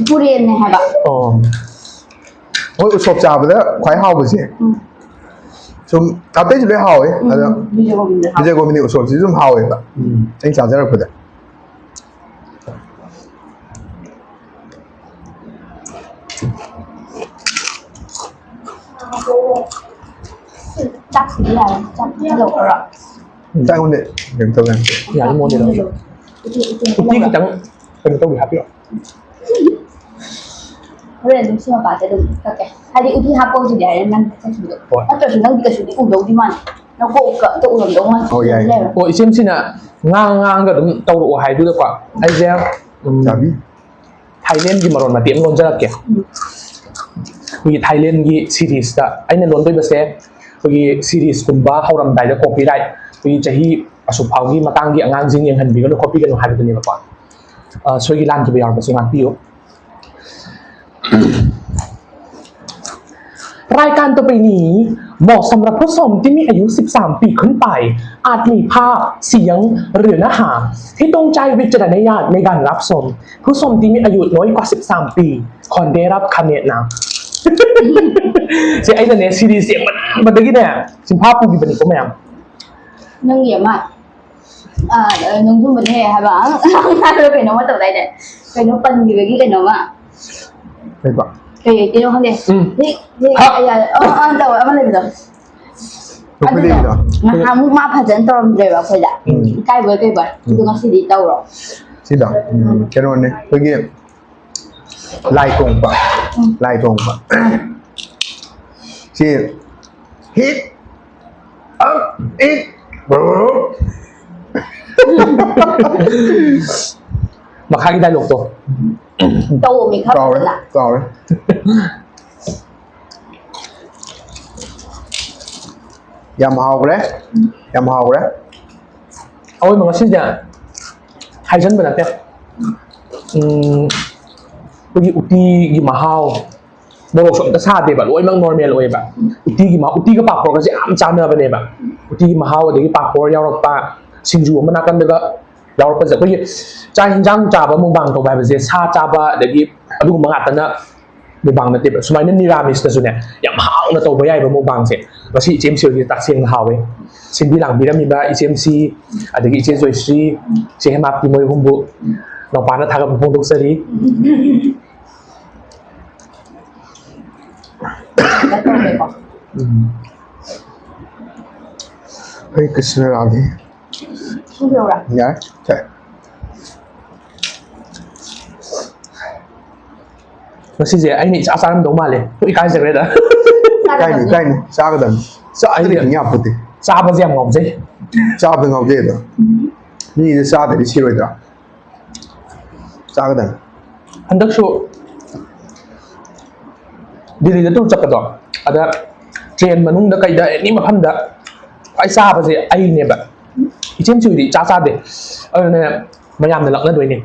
ꯏꯄꯨꯔꯦꯝꯅꯦ ꯍꯥꯏꯕ꯫ ꯑꯣ꯫ ꯍꯣꯏ, ꯎꯁꯣꯞ ꯆꯥꯕꯗ ꯈ꯭ꯋꯥꯏ ꯍꯥꯎꯕꯁꯦ꯫ ꯎꯝ꯫ ꯁꯨꯝ ꯑꯇꯩꯁꯨ ꯂꯣꯏ ꯍꯥꯎꯋꯦ꯫ ꯑꯗ ꯎꯝ, ꯕꯤꯖꯣꯏ ꯒꯣꯕꯤꯟꯗ ꯍꯥꯎ-, ꯕꯤꯖꯣꯏ ꯒꯣꯕꯤꯟꯗꯒꯤ ꯎꯁꯣꯞꯁꯤ ꯑꯗꯨꯝ ꯍꯥꯎꯋꯦꯕ꯫ ꯎꯝ꯫ ꯑꯩꯅ ꯆꯥꯖꯔꯛꯄꯗ꯫ ꯆꯥꯛꯁꯤꯗꯤ ꯌꯥꯔꯦ, ꯆꯥꯛ ꯊꯤꯜꯂꯛꯑꯣꯔꯣ? ꯆꯥꯛ ꯑꯩꯉꯣꯟꯗ ꯀꯩꯅꯣ ꯇꯧꯋꯦ꯫ ꯌꯥꯅꯤ, ꯃꯉꯣꯟꯗ ꯂꯧꯔꯣ꯫ ꯎꯇꯤ, ꯎꯇꯤ ꯎꯇꯤ ꯈꯤꯇꯪ ꯀꯩꯅꯣ ꯇꯧꯕꯤ ꯍꯥꯞꯄꯤꯔꯣ꯫ ꯍꯣꯔꯦꯟ ꯑꯗꯨꯝ ꯁꯤ ꯃꯄꯥꯁꯦ ꯑꯗꯨꯝ ꯀꯛꯀꯦ꯫ ꯍꯥꯏꯗꯤ ꯎꯇꯤ ꯍꯥꯞꯄꯧꯁꯤꯗꯤ ꯍꯥꯏꯔꯦ ꯅꯪ ꯆꯠꯈꯤꯕꯗꯣ꯫ ꯍꯣꯏ꯫ ꯅꯠꯇ꯭ꯔꯁꯨ ꯅꯪꯗꯤ ꯀꯩꯁꯨꯗꯤ ꯎꯗꯧꯗꯤ ꯃꯥꯟꯗꯦ꯫ ꯅꯀꯣꯛꯀ ꯑꯝꯇ ꯎꯔꯝꯗꯧ ꯃꯥꯟꯗꯦ꯫ ꯑꯣ, ꯌꯥꯏ꯫ ꯂꯩꯔꯣ꯫ ꯑꯣ, ꯏꯆꯦꯝꯁꯤꯅ ꯉꯥꯡ ꯉꯥꯡꯒ ꯑꯗꯨꯝ ꯇꯧꯔꯛꯑꯣ ꯍꯥꯏꯗꯨꯗꯀꯣ꯫ ꯑꯩꯁꯦ, ꯎꯝ, ꯆꯥꯕꯤ꯫ ꯊꯥꯏꯂꯦꯟꯒꯤ ꯃꯔꯣꯟ ꯃꯇꯦꯛ ꯑꯃ ꯂꯣꯟꯖꯔꯛꯀꯦ꯫ ꯎꯝ꯫ ꯑꯩꯈꯣꯏꯒꯤ ꯊꯥꯏꯂꯦꯟꯒꯤ ꯁꯤꯔꯤꯁꯇ ꯑꯩꯅ ꯂꯣꯟꯗꯣꯏꯕꯁꯦ, ꯑꯩꯈꯣꯏꯒꯤ ꯁꯤꯔꯤꯁꯀꯨꯝꯕ ꯍꯧꯔꯝꯗꯥꯏꯗ ꯀꯣꯄꯤꯔꯥꯏꯠ, ꯑꯩꯈꯣꯏꯒꯤ ꯆꯍꯤ ꯑꯁꯨꯛ ꯐꯥꯎꯒꯤ ꯃꯇꯥꯡꯒꯤ ꯑꯉꯥꯡꯁꯤꯡ ꯌꯦꯡꯍꯟꯕꯤꯒꯅꯨ ꯈꯣꯠꯄꯤꯒꯅꯨ ꯍꯥꯏꯕꯗꯨꯅꯦꯕꯀꯣ꯫ ꯑ, ꯁꯣꯏꯒꯤ ꯂꯥꯟꯈꯤꯕ ꯌꯥꯎꯔꯕꯁꯨ ꯉꯥꯛꯄꯤꯌꯨ꯫ रायकान तपाईंनी ꯃꯣꯁꯝꯔ ꯐꯨꯁꯣꯝ ꯇꯤꯃꯤ ꯑꯌꯨ ꯁꯤꯞꯁꯥꯝ ꯄꯤ ꯈꯨꯟ ꯄꯥꯏ ꯑꯥꯠꯃꯤ ꯐꯥ ꯁꯤꯌꯪ ꯔꯤꯅ ꯍꯥ ꯍꯤꯇꯣꯡ ꯆꯥꯏ ꯕꯤꯆꯔꯅ ꯌꯥꯠ ꯃꯦꯒꯥꯟ ꯔꯥꯞꯁꯣꯝ ꯐꯨꯁꯣꯝ ꯇꯤꯃꯤ ꯑꯌꯨ ꯅꯣꯏ ꯀ꯭ꯋꯥ ꯁꯤꯞꯁꯥꯝ ꯄꯤ ꯈꯣꯟꯗꯦ ꯔꯥꯞ ꯈꯥꯃꯦꯠꯅ꯫ ꯁꯤ ꯑꯩꯅꯅꯦ ꯁꯤꯔꯤꯁ ꯌꯦꯡꯃꯟꯕꯗꯒꯤꯅꯦ ꯁꯤꯝꯐꯥ ꯄꯨꯈꯤꯕꯅꯤꯀꯣ ꯃꯌꯥꯝ꯫ ꯅꯪꯒꯤ ꯑꯃ ꯑꯥ, ꯅꯣꯡꯖꯨꯝꯕꯅꯦ ꯍꯥꯏꯕ ꯍꯥꯏꯕ꯭ꯔꯥ ꯀꯩꯅꯣꯝꯃ ꯇꯧꯗꯥꯏꯅꯦ? ꯀꯩꯅꯣ ꯄꯟꯈꯤꯕꯒꯤ ꯀꯩꯅꯣꯝꯃ꯫ ꯀꯩꯕ? ꯀꯩ ꯀꯩꯅꯣ ꯈꯪꯗꯦ꯫ ꯎꯝ꯫ ꯍꯦꯛ ꯍꯦꯛ ꯍꯥ꯫ ꯑꯌꯥ-, ꯑ, ꯑ, ꯇꯧꯕ ꯑꯃ ꯂꯩꯕꯗꯣ꯫ ꯅꯣꯛꯐꯦꯠꯂꯤꯒꯤꯗꯣ? ꯅꯍꯥꯟꯃꯨꯛ ꯃꯥ ꯐꯖꯅ ꯇꯧꯔꯝꯗ꯭ꯔꯦꯕ ꯑꯩꯈꯣꯏꯗ꯫ ꯎꯝ꯫ ꯏꯀꯥꯏꯕꯣꯏ ꯀꯩꯕꯣꯏ꯫ ꯑꯗꯨ ꯉꯁꯤꯗꯤ ꯇꯧꯔꯣ꯫ ꯁꯤꯗꯣ? ꯎꯝ, ꯀꯩꯅꯣꯅꯦ, ꯑꯩꯈꯣꯏꯒꯤ ꯂꯥꯏ ꯇꯣꯡꯕ꯫ ꯎꯝ꯫ ꯂꯥꯏ ꯇꯣꯡꯕ꯫ ꯁꯤ ꯍꯤꯠ ꯑꯞ ꯏꯠ ꯕ꯭ꯔꯣ꯫ ꯃꯈꯥꯒꯤ ꯗꯥꯏꯂꯣꯛꯇꯣ꯫ ꯇꯧꯑꯣꯃꯤ ꯈꯔ ꯀꯥꯎꯔꯦ ꯐꯖꯅ꯫ ꯀꯥꯎꯔꯦ꯫ ꯌꯥꯝ ꯍꯥꯎꯈ꯭ꯔꯦ꯫ ꯌꯥꯝ ꯍꯥꯎꯈ꯭ꯔꯦ꯫ ꯑꯋꯣꯏꯕ ꯉꯁꯤꯁꯦ ꯍꯥꯏꯖꯟꯕ ꯅꯠꯇꯦ꯫ ꯎꯝ, ꯑꯩꯈꯣꯏꯒꯤ ꯎꯇꯤꯒꯤ ꯃꯍꯥꯎ, ꯃꯣꯔꯣꯛꯁꯨ ꯑꯝꯇ ꯁꯥꯗꯦꯕ, ꯂꯣꯏꯅꯃꯛ ꯅꯣꯔꯃꯦꯜ ꯑꯣꯏꯌꯦꯕ꯫ ꯎꯇꯤꯒꯤ ꯃꯍꯥꯎ, ꯎꯇꯤꯒ ꯄꯥꯐꯣꯔꯒꯁꯦ ꯌꯥꯝ ꯆꯥꯟꯅꯕꯅꯦꯕ꯫ ꯎꯇꯤꯒꯤ ꯃꯍꯥꯎ, ꯑꯗꯒꯤ ꯄꯥꯐꯣꯔ ꯌꯥꯎꯔꯛꯄ, ꯁꯤꯡꯖꯨ ꯑꯃ ꯅꯥꯀꯟꯗꯒ ꯌꯥꯎꯔꯛꯄꯁꯦ꯫ ꯑꯩꯈꯣꯏꯒꯤ ꯆꯥꯛ ꯌꯦꯟꯁꯥꯡ ꯆꯥꯕ ꯃꯨꯛꯕꯥꯡ ꯇꯧꯕ ꯍꯥꯏꯕꯁꯦ ꯁꯥ ꯆꯥꯕ ꯑꯗꯒꯤ ꯑꯗꯨꯒꯨꯝꯕ ꯉꯥꯛꯇꯅ ꯃꯨꯛꯕꯥꯡ ꯅꯠꯇꯦꯕ꯫ ꯁꯨꯃꯥꯏꯅ ꯅꯤꯔꯥꯃꯤꯁꯇꯁꯨꯅꯦ ꯌꯥꯝ ꯍꯥꯎꯅ ꯇꯧꯕ ꯌꯥꯏꯕ ꯃꯨꯛꯕꯥꯡꯁꯦ꯫ ꯉꯁꯤ ꯏꯆꯦꯝꯁꯤ ꯍꯣꯏꯒꯤ ꯇꯁꯦꯡꯅ ꯍꯥꯎꯋꯦ꯫ ꯁꯤꯟꯕꯤ ꯂꯥꯡꯕꯤꯔꯝꯃꯤꯕ ꯏꯆꯦꯝꯁꯤ, ꯑꯗꯒꯤ ꯏꯆꯦ ꯖꯣꯏꯁ꯭ꯔꯤ, ꯏꯆꯦ ꯍꯦꯃꯥꯞꯇꯤ, ꯃꯣꯏ ꯑꯍꯨꯝꯕꯨ ꯅꯧꯄꯥꯅ ꯊꯥꯒꯠꯄ ꯐꯣꯡꯗꯣꯛꯆꯔꯤ꯫ ꯀꯩꯅꯣ ꯇꯧꯔꯦꯀꯣ꯫ ꯎꯝ꯫ ꯍꯔꯦ ꯀ꯭ꯔꯤꯁꯅ ꯔꯥꯙꯦ꯫ ꯁꯨꯝ ꯌꯧꯔꯦ꯫ ꯌꯥꯔꯦ꯫ ꯁꯦ꯫ ꯉꯁꯤꯁꯦ ꯑꯩꯅ ꯏꯆꯥ ꯆꯥꯔꯝꯗꯧ ꯃꯥꯜꯂꯦ꯫ ꯏꯀꯥꯏꯖꯈ꯭ꯔꯦꯗ꯫ ꯀꯥꯏꯅꯤ ꯀꯥꯏꯅꯤ ꯆꯥꯒꯗꯕꯅꯤ꯫ ꯆꯥꯗ꯭ꯔꯗꯤ ꯍꯤꯡ ꯌꯥꯄꯣꯠꯇꯦ꯫ ꯆꯥꯕꯁꯦ ꯌꯥꯝ ꯉꯥꯎꯖꯩ꯫ ꯆꯥꯕꯗ ꯉꯥꯎꯖꯩ ꯑꯗꯣ꯫ ꯃꯤꯁꯦ ꯆꯥꯗ꯭ꯔꯗꯤ ꯁꯤꯔꯣꯏꯗ꯭ꯔꯥ? ꯆꯥꯒꯗꯕꯅꯤ꯫ ꯍꯟꯗꯛꯁꯨ ꯗꯤꯜꯂꯤꯗ ꯇꯨꯔ ꯆꯠꯄꯗꯣ, ꯑꯗ ꯇ꯭ꯔꯦꯟ ꯃꯅꯨꯡꯗ ꯀꯩꯗ ꯑꯦꯅꯤ ꯃꯐꯝꯗ ꯈ꯭ꯋꯥꯏ ꯆꯥꯕꯁꯦ ꯑꯩꯅꯦꯕ꯫ ꯏꯆꯦꯝꯁꯤꯕꯨꯗꯤ ꯏꯆꯥ ꯆꯥꯗꯦ꯫ ꯑꯗꯨꯅ ꯃꯌꯥꯝꯅ ꯂꯛꯅꯗꯣꯏꯅꯦ,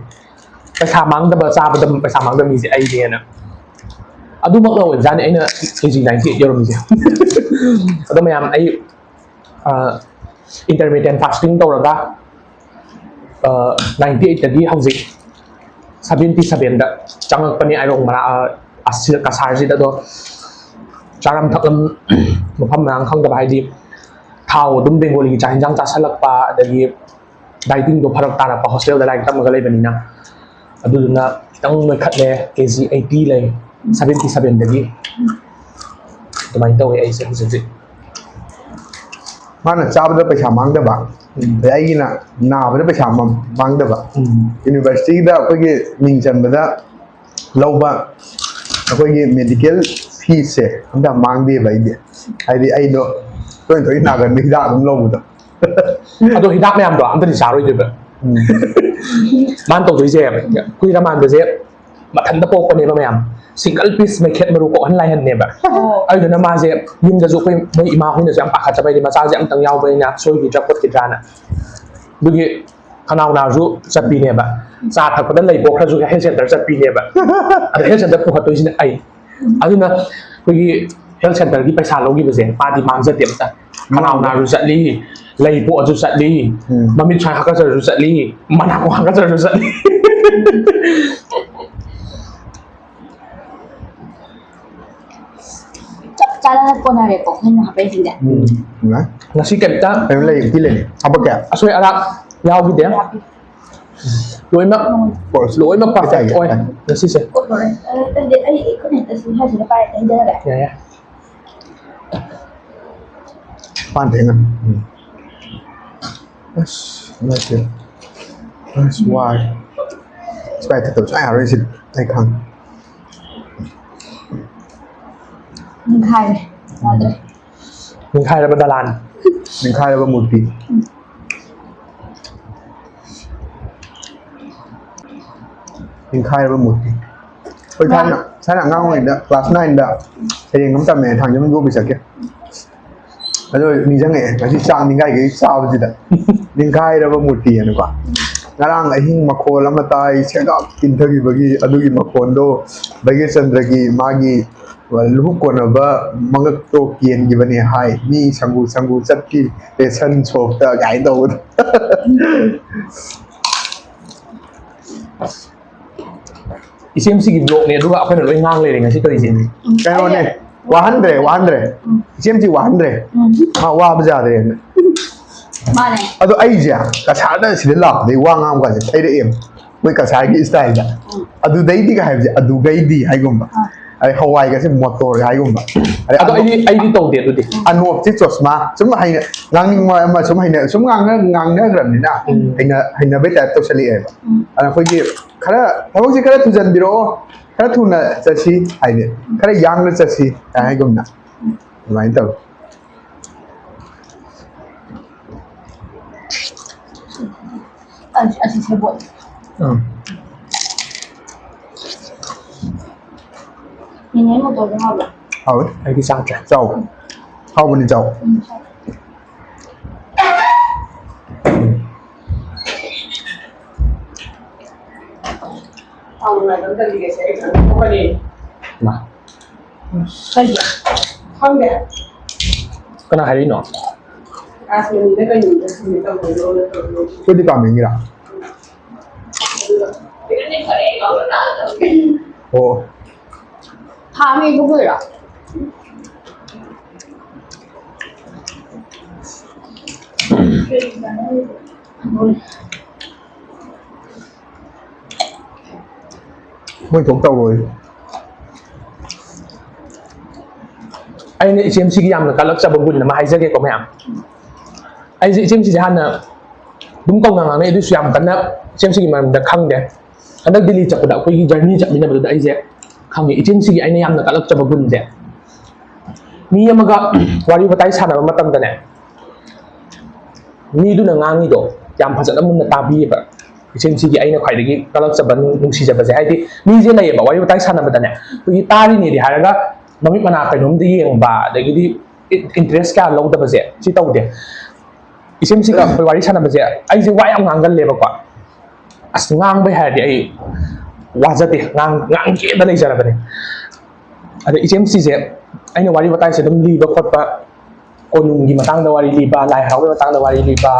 "ꯄꯩꯁꯥ ꯃꯥꯡꯗꯕ, ꯆꯥꯕꯗ ꯄꯩꯁꯥ ꯃꯥꯡꯗꯕ ꯃꯤꯁꯦ ꯑꯩꯅꯦꯅ"꯫ ꯑꯗꯨꯃꯛꯅ ꯑꯣꯏꯕꯖꯥꯠꯅꯤ ꯑꯩꯅ ꯀꯦ ꯖꯤ ꯅꯥꯏꯟꯇꯤ ꯑꯩꯠ ꯌꯧꯔꯝꯃꯤꯁꯦ꯫ ꯑꯗꯣ ꯃꯌꯥꯝ, ꯑꯩ ꯏꯟꯇꯔꯃꯤꯇꯦꯟ ꯐꯥꯁꯇꯤꯡ ꯇꯧꯔꯒ ꯅꯥꯏꯟꯇꯤ ꯑꯩꯠꯇꯒꯤ ꯍꯧꯖꯤꯛ ꯁꯚꯦꯟꯇꯤ ꯁꯚꯦꯟꯗ ꯆꯪꯉꯛꯄꯅꯤ꯫ ꯑꯥꯏꯔꯣꯡ ꯃꯅꯥ, ꯑꯁꯤ ꯀꯁꯥꯔꯁꯤꯗ꯫ ꯑꯗꯣ ꯆꯥꯔꯝ ꯊꯛꯂꯝ ꯃꯐꯝ ꯃꯔꯥꯡ ꯈꯪꯗꯕ, ꯍꯥꯏꯗꯤ ꯊꯥꯎ ꯑꯗꯨꯝ ꯕꯦꯡꯒꯣꯂꯤꯒꯤ ꯆꯥꯛ ꯌꯦꯟꯁꯥꯡ ꯆꯥꯁꯜꯂꯛꯄ, ꯑꯗꯒꯤ ꯗꯥꯏꯇꯤꯡꯗꯣ ꯐꯔꯛ ꯇꯥꯔꯛꯄ, ꯍꯣꯁꯇꯦꯜꯗ ꯂꯥꯏꯔꯤꯛ ꯇꯝꯃꯒ ꯂꯩꯕꯅꯤꯅ꯫ ꯑꯗꯨꯗꯨꯅ ꯈꯤꯇꯪ ꯅꯣꯏꯈꯠꯂꯦ, ꯀꯦ ꯖꯤ ꯑꯩꯠꯇꯤ ꯂꯩ, ꯁꯚꯦꯟꯇꯤ ꯁꯚꯦꯟꯗꯒꯤ꯫ ꯑꯗꯨꯃꯥꯏꯅ ꯇꯧꯋꯦ ꯑꯩꯁꯦ ꯍꯧꯖꯤꯛ ꯍꯧꯖꯤꯛ꯫ ꯃꯥꯅ ꯆꯥꯕꯗ ꯄꯩꯁꯥ ꯃꯥꯡꯗꯕ, ꯑꯗꯩ ꯑꯩꯒꯤꯅ ꯅꯥꯕꯗ ꯄꯩꯁꯥ ꯃꯥꯡ- ꯃꯥꯡꯗꯕ꯫ ꯎꯝ꯫ ꯌꯨꯅꯤꯚꯔꯁꯤꯇꯤꯗ ꯑꯩꯈꯣꯏꯒꯤ ꯃꯤꯡ ꯆꯟꯕꯗ ꯂꯧꯕ ꯑꯩꯈꯣꯏꯒꯤ ꯃꯦꯗꯤꯀꯦꯜ ꯐꯤꯁꯦ ꯑꯝꯇ ꯃꯥꯡꯗꯦꯕ ꯑꯩꯗꯤ꯫ ꯍꯥꯏꯗꯤ ꯑꯩꯗꯣ ꯇꯣꯏꯅ ꯇꯣꯏꯅ ꯅꯥꯒꯟꯕ ꯍꯤꯗꯥꯛ ꯑꯗꯨꯝ ꯂꯧꯕꯗꯣ꯫ ꯑꯗꯣ ꯍꯤꯗꯥꯛ ꯃꯌꯥꯝꯗꯣ ꯑꯝꯇꯗꯤ ꯆꯥꯔꯣꯏꯗꯣꯏꯕ꯫ ꯎꯝ꯫ ꯃꯥꯅ ꯇꯧꯗꯣꯏꯁꯦ, ꯑꯩꯈꯣꯏ ꯔꯃꯥꯟꯗꯁꯦ ꯃꯊꯟꯇ ꯄꯣꯛꯄꯅꯦꯕ ꯃꯌꯥꯝ꯫ ꯁꯤꯡꯒꯜ ꯄꯤꯁ ꯃꯩꯈꯦꯠ ꯃꯔꯨ ꯀꯣꯛꯍꯟ ꯂꯥꯏꯍꯟꯅꯦꯕ꯫ ꯑꯣ꯫ ꯑꯗꯨꯗꯨꯅ ꯃꯥꯁꯦ ꯌꯨꯝꯗꯁꯨ ꯑꯩꯈꯣꯏ ꯃꯣꯏ ꯏꯃꯥ ꯍꯣꯏꯅꯁꯨ ꯌꯥꯝ ꯄꯥꯈꯠꯆꯕ, ꯍꯥꯏꯗꯤ ꯃꯆꯥꯁꯦ ꯑꯃꯇꯪ ꯌꯥꯎꯕꯅꯤꯅ ꯁꯣꯏꯈꯤꯗ꯭ꯔꯥ ꯈꯣꯠꯈꯤꯗ꯭ꯔꯥꯅ꯫ ꯑꯗꯨꯒꯤ ꯈꯅꯥꯎ ꯅꯥꯔꯁꯨ ꯆꯠꯄꯤꯅꯦꯕ꯫ ꯆꯥ ꯊꯛꯄꯗ ꯂꯩ ꯄꯣꯛꯈ꯭ꯔꯁꯨ health center ꯆꯠꯄꯤꯅꯦꯕ꯫ ꯑꯗ health center ꯄꯨꯈꯠꯇꯣꯏꯁꯤꯅ ꯑꯩ꯫ ꯑꯗꯨꯅ ꯑꯩꯈꯣꯏꯒꯤ health centerꯒꯤ ꯄꯩꯁꯥ ꯂꯧꯈꯤꯕꯁꯦ ꯃꯥꯗꯤ ꯃꯥꯡꯖꯗꯦ ꯑꯝꯇ꯫ ꯈꯅꯥꯎ ꯅꯥꯔꯁꯨ ꯆꯠꯂꯤ, ꯂꯩ ꯄꯣꯛꯑꯁꯨ ꯆꯠꯂꯤ, ꯎꯝ꯫ ꯃꯃꯤꯠ ꯁ꯭ꯋꯥꯏ ꯍꯥꯀꯠꯆꯔꯁꯨ ꯆꯠꯂꯤ, ꯃꯅꯥꯀꯣꯡ ꯍꯥꯀꯠꯆꯔꯁꯨ ꯆꯠꯂꯤ꯫ ꯆꯞ ꯆꯥꯅ ꯀꯣꯟꯅꯔꯦꯀꯣ, ꯅꯪꯅ ꯍꯥꯞꯄꯛꯏꯁꯤꯡꯁꯦ꯫ ꯎꯝ, ꯅꯨꯡꯉꯥꯏ꯫ ꯉꯁꯤ ꯀꯩꯝꯇ ꯀꯩꯅꯣ ꯂꯩ, ꯎꯇꯤ ꯂꯩ꯫ ꯍꯥꯄꯛꯀꯦ? ꯑꯁꯣꯏ ꯑꯔꯥꯛ ꯌꯥꯎꯈꯤꯗꯦ꯫ ꯂꯣꯏꯅꯃꯛ, ꯀꯣꯔꯁ ꯂꯣꯏꯅꯃꯛ perfect ꯀꯩꯀꯥꯒꯤ ꯑꯣꯏ ꯉꯁꯤꯁꯦ꯫ ꯑꯗꯨꯗꯤ ꯑꯩ ꯈꯨꯠꯅ ꯍꯦꯛꯇ ꯁꯤ ꯍꯥꯏꯁꯤꯅ ꯄꯥꯏꯔꯒ ꯍꯩꯖꯔꯒꯦ꯫ ꯌꯥꯏ, ꯌꯥꯏ꯫ ꯄꯥꯟ ꯊꯦꯡꯅ꯫ ꯎꯝ꯫ ꯑꯁ, ꯅꯠꯇꯦ꯫ ꯑꯁ, ꯋꯥꯔꯦ꯫ Sprite ꯊꯛꯇꯕ ꯁꯨꯡꯌꯥ ꯌꯥꯔꯣꯏ ꯁꯤꯗꯤ꯫ ꯑꯩ ꯈꯪꯉꯦ꯫ ꯅꯤꯡꯈꯥꯏꯔꯦ꯫ ꯌꯥꯗ꯭ꯔꯦ꯫ ꯅꯤꯡꯈꯥꯏꯔꯕ ꯗꯂꯥꯟ꯫ ꯅꯤꯡꯈꯥꯏꯔꯕ ꯃꯨꯔꯇꯤ꯫ ꯅꯤꯡꯈꯥꯏꯔꯕ ꯃꯨꯔꯇꯤ꯫ ꯑꯩꯈꯣꯏ ꯊꯥꯏꯅ, ꯊꯥꯏꯅ ꯑꯉꯥꯡ ꯑꯣꯏꯔꯤꯉꯩꯗ class nineꯗ ꯁꯩꯔꯦꯡ ꯑꯃ ꯇꯝꯃꯦ, ꯊꯥꯡꯖꯝ ꯌꯣꯛꯄꯤ ꯆꯠꯀꯦ꯫ ꯑꯗꯣ ꯅꯤꯡꯁꯤꯡꯉꯛꯑꯦ, ꯉꯁꯤ ꯆꯥꯛ ꯅꯤꯡꯈꯥꯏꯈꯩ ꯆꯥꯕꯁꯤꯗ꯫ ꯅꯤꯡꯈꯥꯏꯔꯕ ꯃꯨꯔꯇꯤ ꯍꯥꯏꯅꯀꯣ꯫ ꯉꯔꯥꯡ ꯑꯍꯤꯡ ꯃꯈꯣꯜ ꯑꯃ ꯇꯥꯏ, ꯁꯦꯒꯥꯛ ꯏꯟꯊꯈꯤꯕꯒꯤ, ꯑꯗꯨꯒꯤ ꯃꯈꯣꯟꯗꯣ ꯚꯩꯒ꯭ꯌꯆꯟꯗ꯭ꯔꯒꯤ ꯃꯥꯒꯤ ꯂꯨꯍꯨꯞ ꯀꯣꯟꯅꯕ ꯃꯉꯛꯇꯣ ꯀꯦꯟꯈꯤꯕꯅꯦ ꯍꯥꯏ꯫ ꯃꯤ ꯁꯪꯒꯨ ꯁꯪꯒꯨ ꯆꯠꯈꯤ ration shopꯇ ꯀꯥꯏꯅ ꯇꯧꯕꯗꯣ꯫ ꯏꯆꯦꯝꯁꯤꯒꯤ vlogꯅꯦ, ꯑꯗꯨꯒ ꯑꯩꯈꯣꯏꯅ ꯂꯣꯏ ꯉꯥꯡ ꯂꯩꯔꯦ ꯉꯁꯤ ꯇꯧꯔꯤꯁꯦ꯫ ꯎꯝ꯫ ꯀꯩꯅꯣꯅꯦ, ꯋꯥꯍꯟꯗ꯭ꯔꯦ, ꯋꯥꯍꯟꯗ꯭ꯔꯦ꯫ ꯎꯝ꯫ ꯏꯆꯦꯝꯁꯤ ꯋꯥꯍꯟꯗ꯭ꯔꯦ꯫ ꯎꯝ꯫ ꯃꯥ ꯋꯥꯕꯁꯦ ꯌꯥꯗ꯭ꯔꯦꯅ꯫ ꯃꯥꯅꯦ꯫ ꯑꯗꯣ ꯑꯩꯁꯦ ꯀꯁꯥꯔꯗ ꯁꯤꯗ ꯂꯥꯛꯄꯗꯩ ꯋꯥ ꯉꯥꯡꯕ ꯀꯥꯟꯁꯦ ꯊꯩꯔꯛꯑꯦꯕ꯫ ꯃꯣꯏ ꯀꯁꯥꯔꯒꯤ styleꯗ꯫ ꯎꯝ꯫ ꯑꯗꯨꯗꯩꯗꯤꯒ ꯍꯥꯏꯕꯁꯦ, ꯑꯗꯨꯒꯩꯗꯤ ꯍꯥꯏꯒꯨꯝꯕ꯫ ꯑꯥ꯫ ꯑꯗꯩ ꯍꯋꯥꯏꯒꯁꯦ ꯃꯣꯇꯣꯔ ꯍꯥꯏꯒꯨꯝꯕ꯫ ꯑꯗꯩ ꯑꯗꯣ ꯑꯅꯣꯞ-, ꯑꯩꯗꯤ, ꯑꯩꯗꯤ ꯇꯧꯗꯦ ꯑꯗꯨꯗꯤ꯫ ꯑꯅꯣꯞꯁꯦ ꯆꯣꯁꯃꯥ꯫ ꯁꯨꯝ ꯍꯩꯅ-, ꯉꯥꯡꯅꯤꯡꯕ ꯑꯃ ꯁꯨꯝ ꯍꯩꯅ-, ꯁꯨꯝ ꯉꯥꯡꯅ-, ꯉꯥꯡꯅꯈ꯭ꯔꯕꯅꯤꯅ ꯎꯝ꯫ ꯍꯩꯅ-, ꯍꯩꯅꯕꯩ type ꯇꯧꯁꯜꯂꯛꯑꯦꯕ꯫ ꯎꯝ꯫ ꯑꯗ ꯑꯩꯈꯣꯏꯒꯤ ꯈꯔ, ꯊꯕꯛꯁꯦ ꯈꯔ ꯊꯨꯖꯟꯕꯤꯔꯛꯑꯣ, ꯈꯔ ꯊꯨꯅ ꯆꯠꯁꯤ ꯍꯥꯏꯗꯤ, ꯈꯔ ꯌꯥꯡꯅ ꯆꯠꯁꯤ ꯍꯥꯏꯒꯨꯝꯅ꯫ ꯑꯗꯨꯃꯥꯏꯅ ꯇꯧꯋꯤ꯫ ꯑꯁꯤ ꯁꯦꯕꯣꯠ꯫ ꯎꯝ꯫ ꯅꯦꯅꯦ ꯃꯣꯇꯣꯔꯗꯣ ꯍꯥꯎꯕ꯭ꯔꯥ? ꯍꯥꯎꯋꯦ꯫ ꯑꯩꯗꯤ ꯆꯥꯗ꯭ꯔꯦ꯫ ꯆꯥꯎ꯫ ꯍꯥꯎꯕꯅꯤ, ꯆꯥꯎ꯫ ꯎꯝ, ꯆꯥꯎ꯫ ꯍꯥꯎꯅ ꯑꯗꯨꯝ ꯇꯧꯕꯤꯔꯁꯦ꯫ ꯑꯩ ꯈꯪꯗꯦ, ꯊꯣꯛꯀꯅꯤ꯫ ꯃꯥ꯫ ꯀꯩꯒꯤ? ꯈꯪꯗꯦ꯫ ꯀꯅꯥ ꯍꯥꯏꯔꯛꯏꯅꯣ? ꯑꯁ, ꯃꯅꯤꯡꯗ ꯀꯩꯅꯣꯝꯇ ꯁꯤꯟꯒꯦ ꯇꯧꯕꯅꯦ, ꯂꯣꯟꯅ ꯇꯧꯕꯅꯦ꯫ ꯑꯩꯈꯣꯏ department ꯀꯤꯔꯥ? ꯑꯣ꯫ ꯊꯥ ꯑꯃ ꯍꯦꯛ ꯊꯣꯛꯄꯗꯨꯔꯣ? ꯃꯣꯏ ꯊꯣꯛ ꯇꯧꯔꯣꯏ꯫ ꯑꯩꯅ ꯏꯆꯦꯝꯁꯤꯒꯤ ꯌꯥꯝꯅ ꯀꯜꯂꯛꯆꯕ ꯒꯨꯟ ꯑꯃ ꯍꯥꯏꯖꯒꯦꯀꯣ, ꯃꯌꯥꯝ꯫ ꯑꯩꯁꯦ ꯏꯆꯦꯝꯁꯤꯁꯦ ꯍꯥꯟꯅ ꯑꯗꯨꯝ ꯀꯧꯅ ꯉꯥꯡꯅꯩ, ꯑꯗꯨꯏꯁꯨ ꯌꯥꯝ ꯀꯟꯅ ꯏꯆꯦꯝꯁꯤꯒꯤ ꯃꯔꯝꯗ ꯈꯪꯗꯦ꯫ ꯍꯟꯗꯛ ꯗꯤꯜꯂꯤ ꯆꯠꯄꯗ ꯑꯩꯈꯣꯏꯒꯤ journey ꯆꯠꯃꯤꯟꯅꯕꯗꯨꯗ ꯑꯩꯁꯦ ꯈꯪꯉꯦ, ꯏꯆꯦꯝꯁꯤꯒꯤ ꯑꯩꯅ ꯌꯥꯝꯅ ꯀꯜꯂꯛꯆꯕ ꯒꯨꯟꯁꯦ, ꯃꯤ ꯑꯃꯒ ꯋꯥꯔꯤ ꯋꯥꯇꯥꯏ ꯁꯥꯟꯅꯕ ꯃꯇꯝꯗꯅꯦ, ꯃꯤꯗꯨꯅ ꯉꯥꯡꯉꯤꯗꯣ ꯌꯥꯝ ꯐꯖꯅ ꯃꯨꯟꯅ ꯇꯥꯕꯤꯌꯦꯕ꯫ ꯏꯆꯦꯝꯁꯤꯒꯤ ꯑꯩꯅ ꯈ꯭ꯋꯥꯏꯗꯒꯤ ꯀꯜꯂꯛꯆꯕ, ꯅꯨꯡ-, ꯅꯨꯡꯁꯤꯖꯕꯁꯦ, ꯍꯥꯏꯗꯤ ꯃꯤꯁꯦ ꯂꯩꯌꯦꯕ, ꯋꯥꯔꯤ ꯋꯥꯇꯥꯏ ꯁꯥꯟꯅꯕꯗꯅꯦ, ꯑꯩꯈꯣꯏꯒꯤ ꯇꯥꯔꯤꯅꯦꯗꯤ ꯍꯥꯏꯔꯒ ꯃꯃꯤꯠ ꯃꯅꯥ ꯀꯩꯅꯣꯝꯗ ꯌꯦꯡꯕ, ꯑꯗꯒꯤꯗꯤ ꯏꯟꯇꯔꯦꯁ ꯀꯌꯥ ꯂꯧꯗꯕꯁꯦ, ꯁꯤ ꯇꯧꯗꯦ꯫ ꯏꯆꯦꯝꯁꯤꯒ ꯑꯩꯈꯣꯏ ꯋꯥꯔꯤ ꯁꯥꯟꯅꯕꯁꯦ, ꯑꯩꯁꯦ ꯋꯥ ꯌꯥꯝ ꯉꯥꯡꯒꯜꯂꯦꯕꯀꯣ꯫ ꯑꯁ, ꯉꯥꯡꯕꯩ ꯍꯥꯏꯔꯗꯤ ꯑꯩ ꯋꯥꯖꯗꯦ, ꯉꯥꯡ-, ꯉꯥꯡꯒꯦꯅ ꯂꯩꯖꯔꯕꯅꯦ꯫ ꯑꯗ ꯏꯆꯦꯝꯁꯤꯁꯦ ꯑꯩꯅ ꯋꯥꯔꯤ ꯋꯥꯇꯥꯏꯁꯦ ꯑꯗꯨꯝ ꯂꯤꯕ ꯈꯣꯠꯄ, ꯀꯣꯅꯨꯡꯒꯤ ꯃꯇꯥꯡꯗ ꯋꯥꯔꯤ ꯂꯤꯕ, ꯂꯥꯏ ꯍꯔꯥꯎꯕꯒꯤ ꯃꯇꯥꯡꯗ ꯋꯥꯔꯤ ꯂꯤꯕ,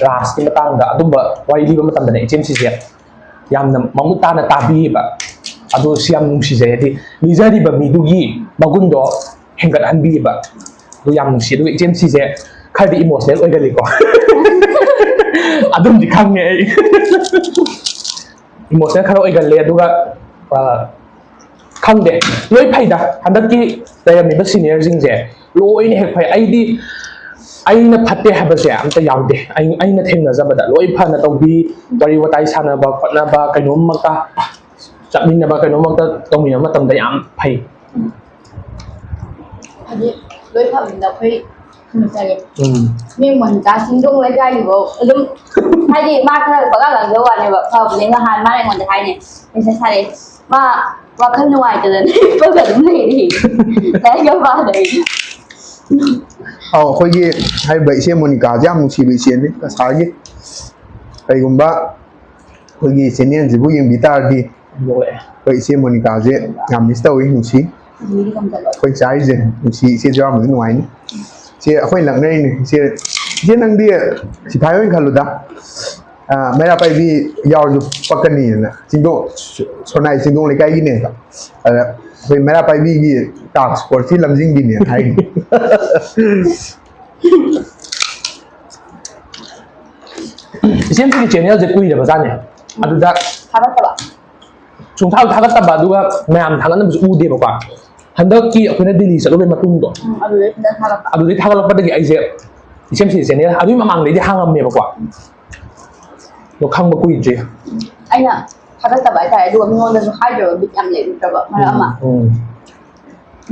ꯔꯥꯁꯀꯤ ꯃꯇꯥꯡꯗ ꯑꯗꯨꯝꯕ ꯋꯥꯔꯤ ꯂꯤꯕ ꯃꯇꯝꯗꯅꯦ, ꯏꯆꯦꯝꯁꯤꯁꯦ ꯌꯥꯝꯅ ꯃꯃꯨꯠ ꯇꯥꯅ ꯇꯥꯕꯤꯌꯦꯕ꯫ ꯑꯗꯣ ꯁꯤ ꯌꯥꯝ ꯅꯨꯡꯁꯤꯖꯩ, ꯍꯥꯏꯗꯤ ꯂꯤꯖꯔꯤꯕ ꯃꯤꯗꯨꯒꯤ ꯃꯒꯨꯟꯗꯣ ꯍꯦꯟꯒꯠꯍꯟꯕꯤꯌꯦꯕ꯫ ꯑꯗꯨ ꯌꯥꯝ ꯅꯨꯡꯁꯤ꯫ ꯑꯗꯨꯒ ꯏꯆꯦꯝꯁꯤꯁꯦ ꯈꯔꯗꯤ emotional ꯑꯣꯏꯒꯜꯂꯤꯀꯣ꯫ ꯑꯗꯨꯝꯗꯤ ꯈꯪꯉꯦ ꯑꯩ꯫ Emotional ꯈꯔ ꯑꯣꯏꯒꯜꯂꯦ, ꯑꯗꯨꯒ, ꯑ, ꯈꯪꯗꯦ, ꯂꯣꯏ ꯐꯩꯗ꯫ ꯍꯟꯗꯛꯀꯤ ꯂꯩꯔꯝꯃꯤꯕ seniorꯁꯤꯡꯁꯦ ꯂꯣꯏꯅ ꯍꯦꯛ ꯐꯩ꯫ ꯑꯩꯗꯤ, ꯑꯩꯅ ꯐꯠꯇꯦ ꯍꯥꯏꯕꯁꯦ ꯑꯝꯇ ꯌꯥꯎꯗꯦ꯫ ꯑꯩ, ꯑꯩꯅ ꯊꯦꯡꯅꯖꯕꯗ ꯂꯣꯏ ꯐꯅ ꯇꯧꯕꯤ, ꯋꯥꯔꯤ ꯋꯥꯇꯥꯏ ꯁꯥꯟꯅꯕ ꯈꯣꯠꯅꯕ, ꯀꯩꯅꯣꯝꯃꯛꯇ ꯆꯠꯃꯤꯟꯅꯕ, ꯀꯩꯅꯣꯝꯃꯛꯇ ꯇꯧꯃꯤꯟꯅꯕ ꯃꯇꯝꯗ ꯌꯥꯝ ꯐꯩ꯫ ꯍꯥꯏꯗꯤ ꯂꯣꯏ ꯐꯕꯅꯤꯅ ꯑꯩꯈꯣꯏ ꯎꯝ, ꯐꯔꯦ꯫ ꯎꯝ ꯃꯤ ꯃꯣꯅꯤꯀꯥ ꯆꯤꯡꯗꯣꯡ ꯂꯩꯀꯥꯏꯒꯤꯐꯧ ꯑꯗꯨꯝ, ꯍꯥꯏꯗꯤ ꯃꯥ ꯈꯔ ꯄꯉꯥꯡ ꯉꯥꯡꯖꯕ ꯋꯥꯅꯦꯕ, ꯐꯕꯅꯦ꯫ ꯅꯍꯥꯟ ꯃꯥꯅ ꯑꯩꯉꯣꯟꯗ ꯍꯥꯏꯅꯦ, ꯃꯦꯁꯦꯖ ꯊꯥꯔꯛꯑꯦ, ꯃꯥ ꯋꯥꯈꯜ ꯅꯨꯡꯉꯥꯏꯇꯗꯅ ꯍꯤꯞꯄꯒ ꯑꯗꯨꯝ ꯂꯩꯔꯤ, ꯂꯥꯏꯔꯤꯛ ꯌꯥꯝ ꯄꯥꯗꯕꯤ꯫ ꯑꯧ, ꯑꯩꯈꯣꯏꯒꯤ ꯍꯥꯏꯔꯤꯕ ꯏꯆꯦ ꯃꯣꯅꯤꯀꯥꯁꯦ ꯌꯥꯝ ꯅꯨꯡꯁꯤꯕ ꯏꯆꯦꯅꯤ꯫ ꯀꯁꯥꯔꯒꯤ ꯀꯩꯒꯨꯝꯕ ꯑꯩꯈꯣꯏꯒꯤ ꯆꯦꯅꯦꯜꯁꯤꯕꯨ ꯌꯦꯡꯕꯤ ꯇꯥꯔꯗꯤ, ꯑꯩꯈꯣꯏ ꯏꯆꯦ ꯃꯣꯅꯤꯀꯥꯁꯦ ꯌꯥꯝ ꯃꯤꯁ ꯇꯧꯏ, ꯅꯨꯡꯁꯤ꯫ ꯑꯩꯈꯣꯏ ꯆꯥꯔꯤꯁꯦ ꯅꯨꯡꯁꯤ, ꯏꯆꯦꯁꯨ ꯌꯥꯎꯔꯝꯕꯗꯤ ꯅꯨꯡꯉꯥꯏꯅꯤ꯫ ꯏꯆꯦ, ꯑꯩꯈꯣꯏ ꯂꯛꯅꯔꯤꯅꯦ꯫ ꯏꯆꯦ, ꯏꯆꯦ, ꯅꯪꯗꯤ ꯁꯤꯐꯥꯏ ꯑꯣꯏꯅ ꯈꯜꯂꯨꯗ꯫ ꯑ, ꯃꯩꯔꯥ ꯄꯥꯏꯕꯤ ꯌꯥꯎꯔꯁꯨ ꯄꯛꯀꯅꯤꯅ꯫ ꯆꯤꯡꯗꯣꯡ, ꯁꯣꯅꯥꯏ ꯆꯤꯡꯗꯣꯡ ꯂꯩꯀꯥꯏꯒꯤꯅꯦꯕ꯫ ꯑꯗ ꯑꯩꯈꯣꯏ ꯃꯩꯔꯥ ꯄꯥꯏꯕꯤꯒꯤ ꯇꯥꯛꯁ ꯐꯣꯔꯁꯀꯤ ꯂꯝꯖꯤꯡꯕꯤꯅꯦ ꯍꯥꯏꯅꯤ꯫ ꯏꯆꯦꯝꯁꯤꯒꯤ ꯆꯦꯅꯦꯜꯁꯦ ꯀꯨꯏꯔꯕꯖꯥꯠꯅꯦ꯫ ꯑꯗꯨꯗ ꯊꯥꯒꯠꯇꯕ꯫ ꯁꯨꯡꯊꯥ ꯊꯥꯒꯠꯇꯕ, ꯑꯗꯨꯒ ꯃꯌꯥꯝ ꯊꯥꯒꯠꯅꯕꯁꯨ ꯎꯗꯦꯕꯀꯣ꯫ ꯍꯟꯗꯛꯀꯤ ꯑꯩꯈꯣꯏꯅ ꯗꯤꯜꯂꯤ ꯆꯠꯂꯨꯕꯩ ꯃꯇꯨꯡꯗꯣ, ꯎꯝ, ꯑꯗꯨꯗꯩ ꯁꯤꯗ ꯊꯥꯒꯠꯄ꯫ ꯑꯗꯨꯗꯩ ꯊꯥꯒꯠꯂꯛꯄꯗꯒꯤ ꯑꯩꯁꯦ ꯏꯆꯦꯝꯁꯤꯒꯤ ꯆꯦꯅꯦꯜ ꯑꯗꯨꯒꯤ ꯃꯃꯥꯡꯗꯩꯗꯤ ꯍꯥꯡꯉꯝꯃꯦꯕꯀꯣ, ꯑꯗꯣ ꯈꯪꯕ ꯀꯨꯏꯗ꯭ꯔꯤ꯫ ꯑꯩꯅ ꯊꯥꯒꯠꯇꯕ ꯍꯥꯏꯇꯥꯔꯦ, ꯑꯗꯨꯒ ꯃꯤꯉꯣꯟꯗꯁꯨ ꯍꯥꯏꯗ꯭ꯔꯕ, ꯕꯤꯠ ꯌꯥꯝ ꯂꯩꯔꯨꯗ꯭ꯔꯕ ꯃꯔꯛ ꯑꯃ꯫ ꯎꯝ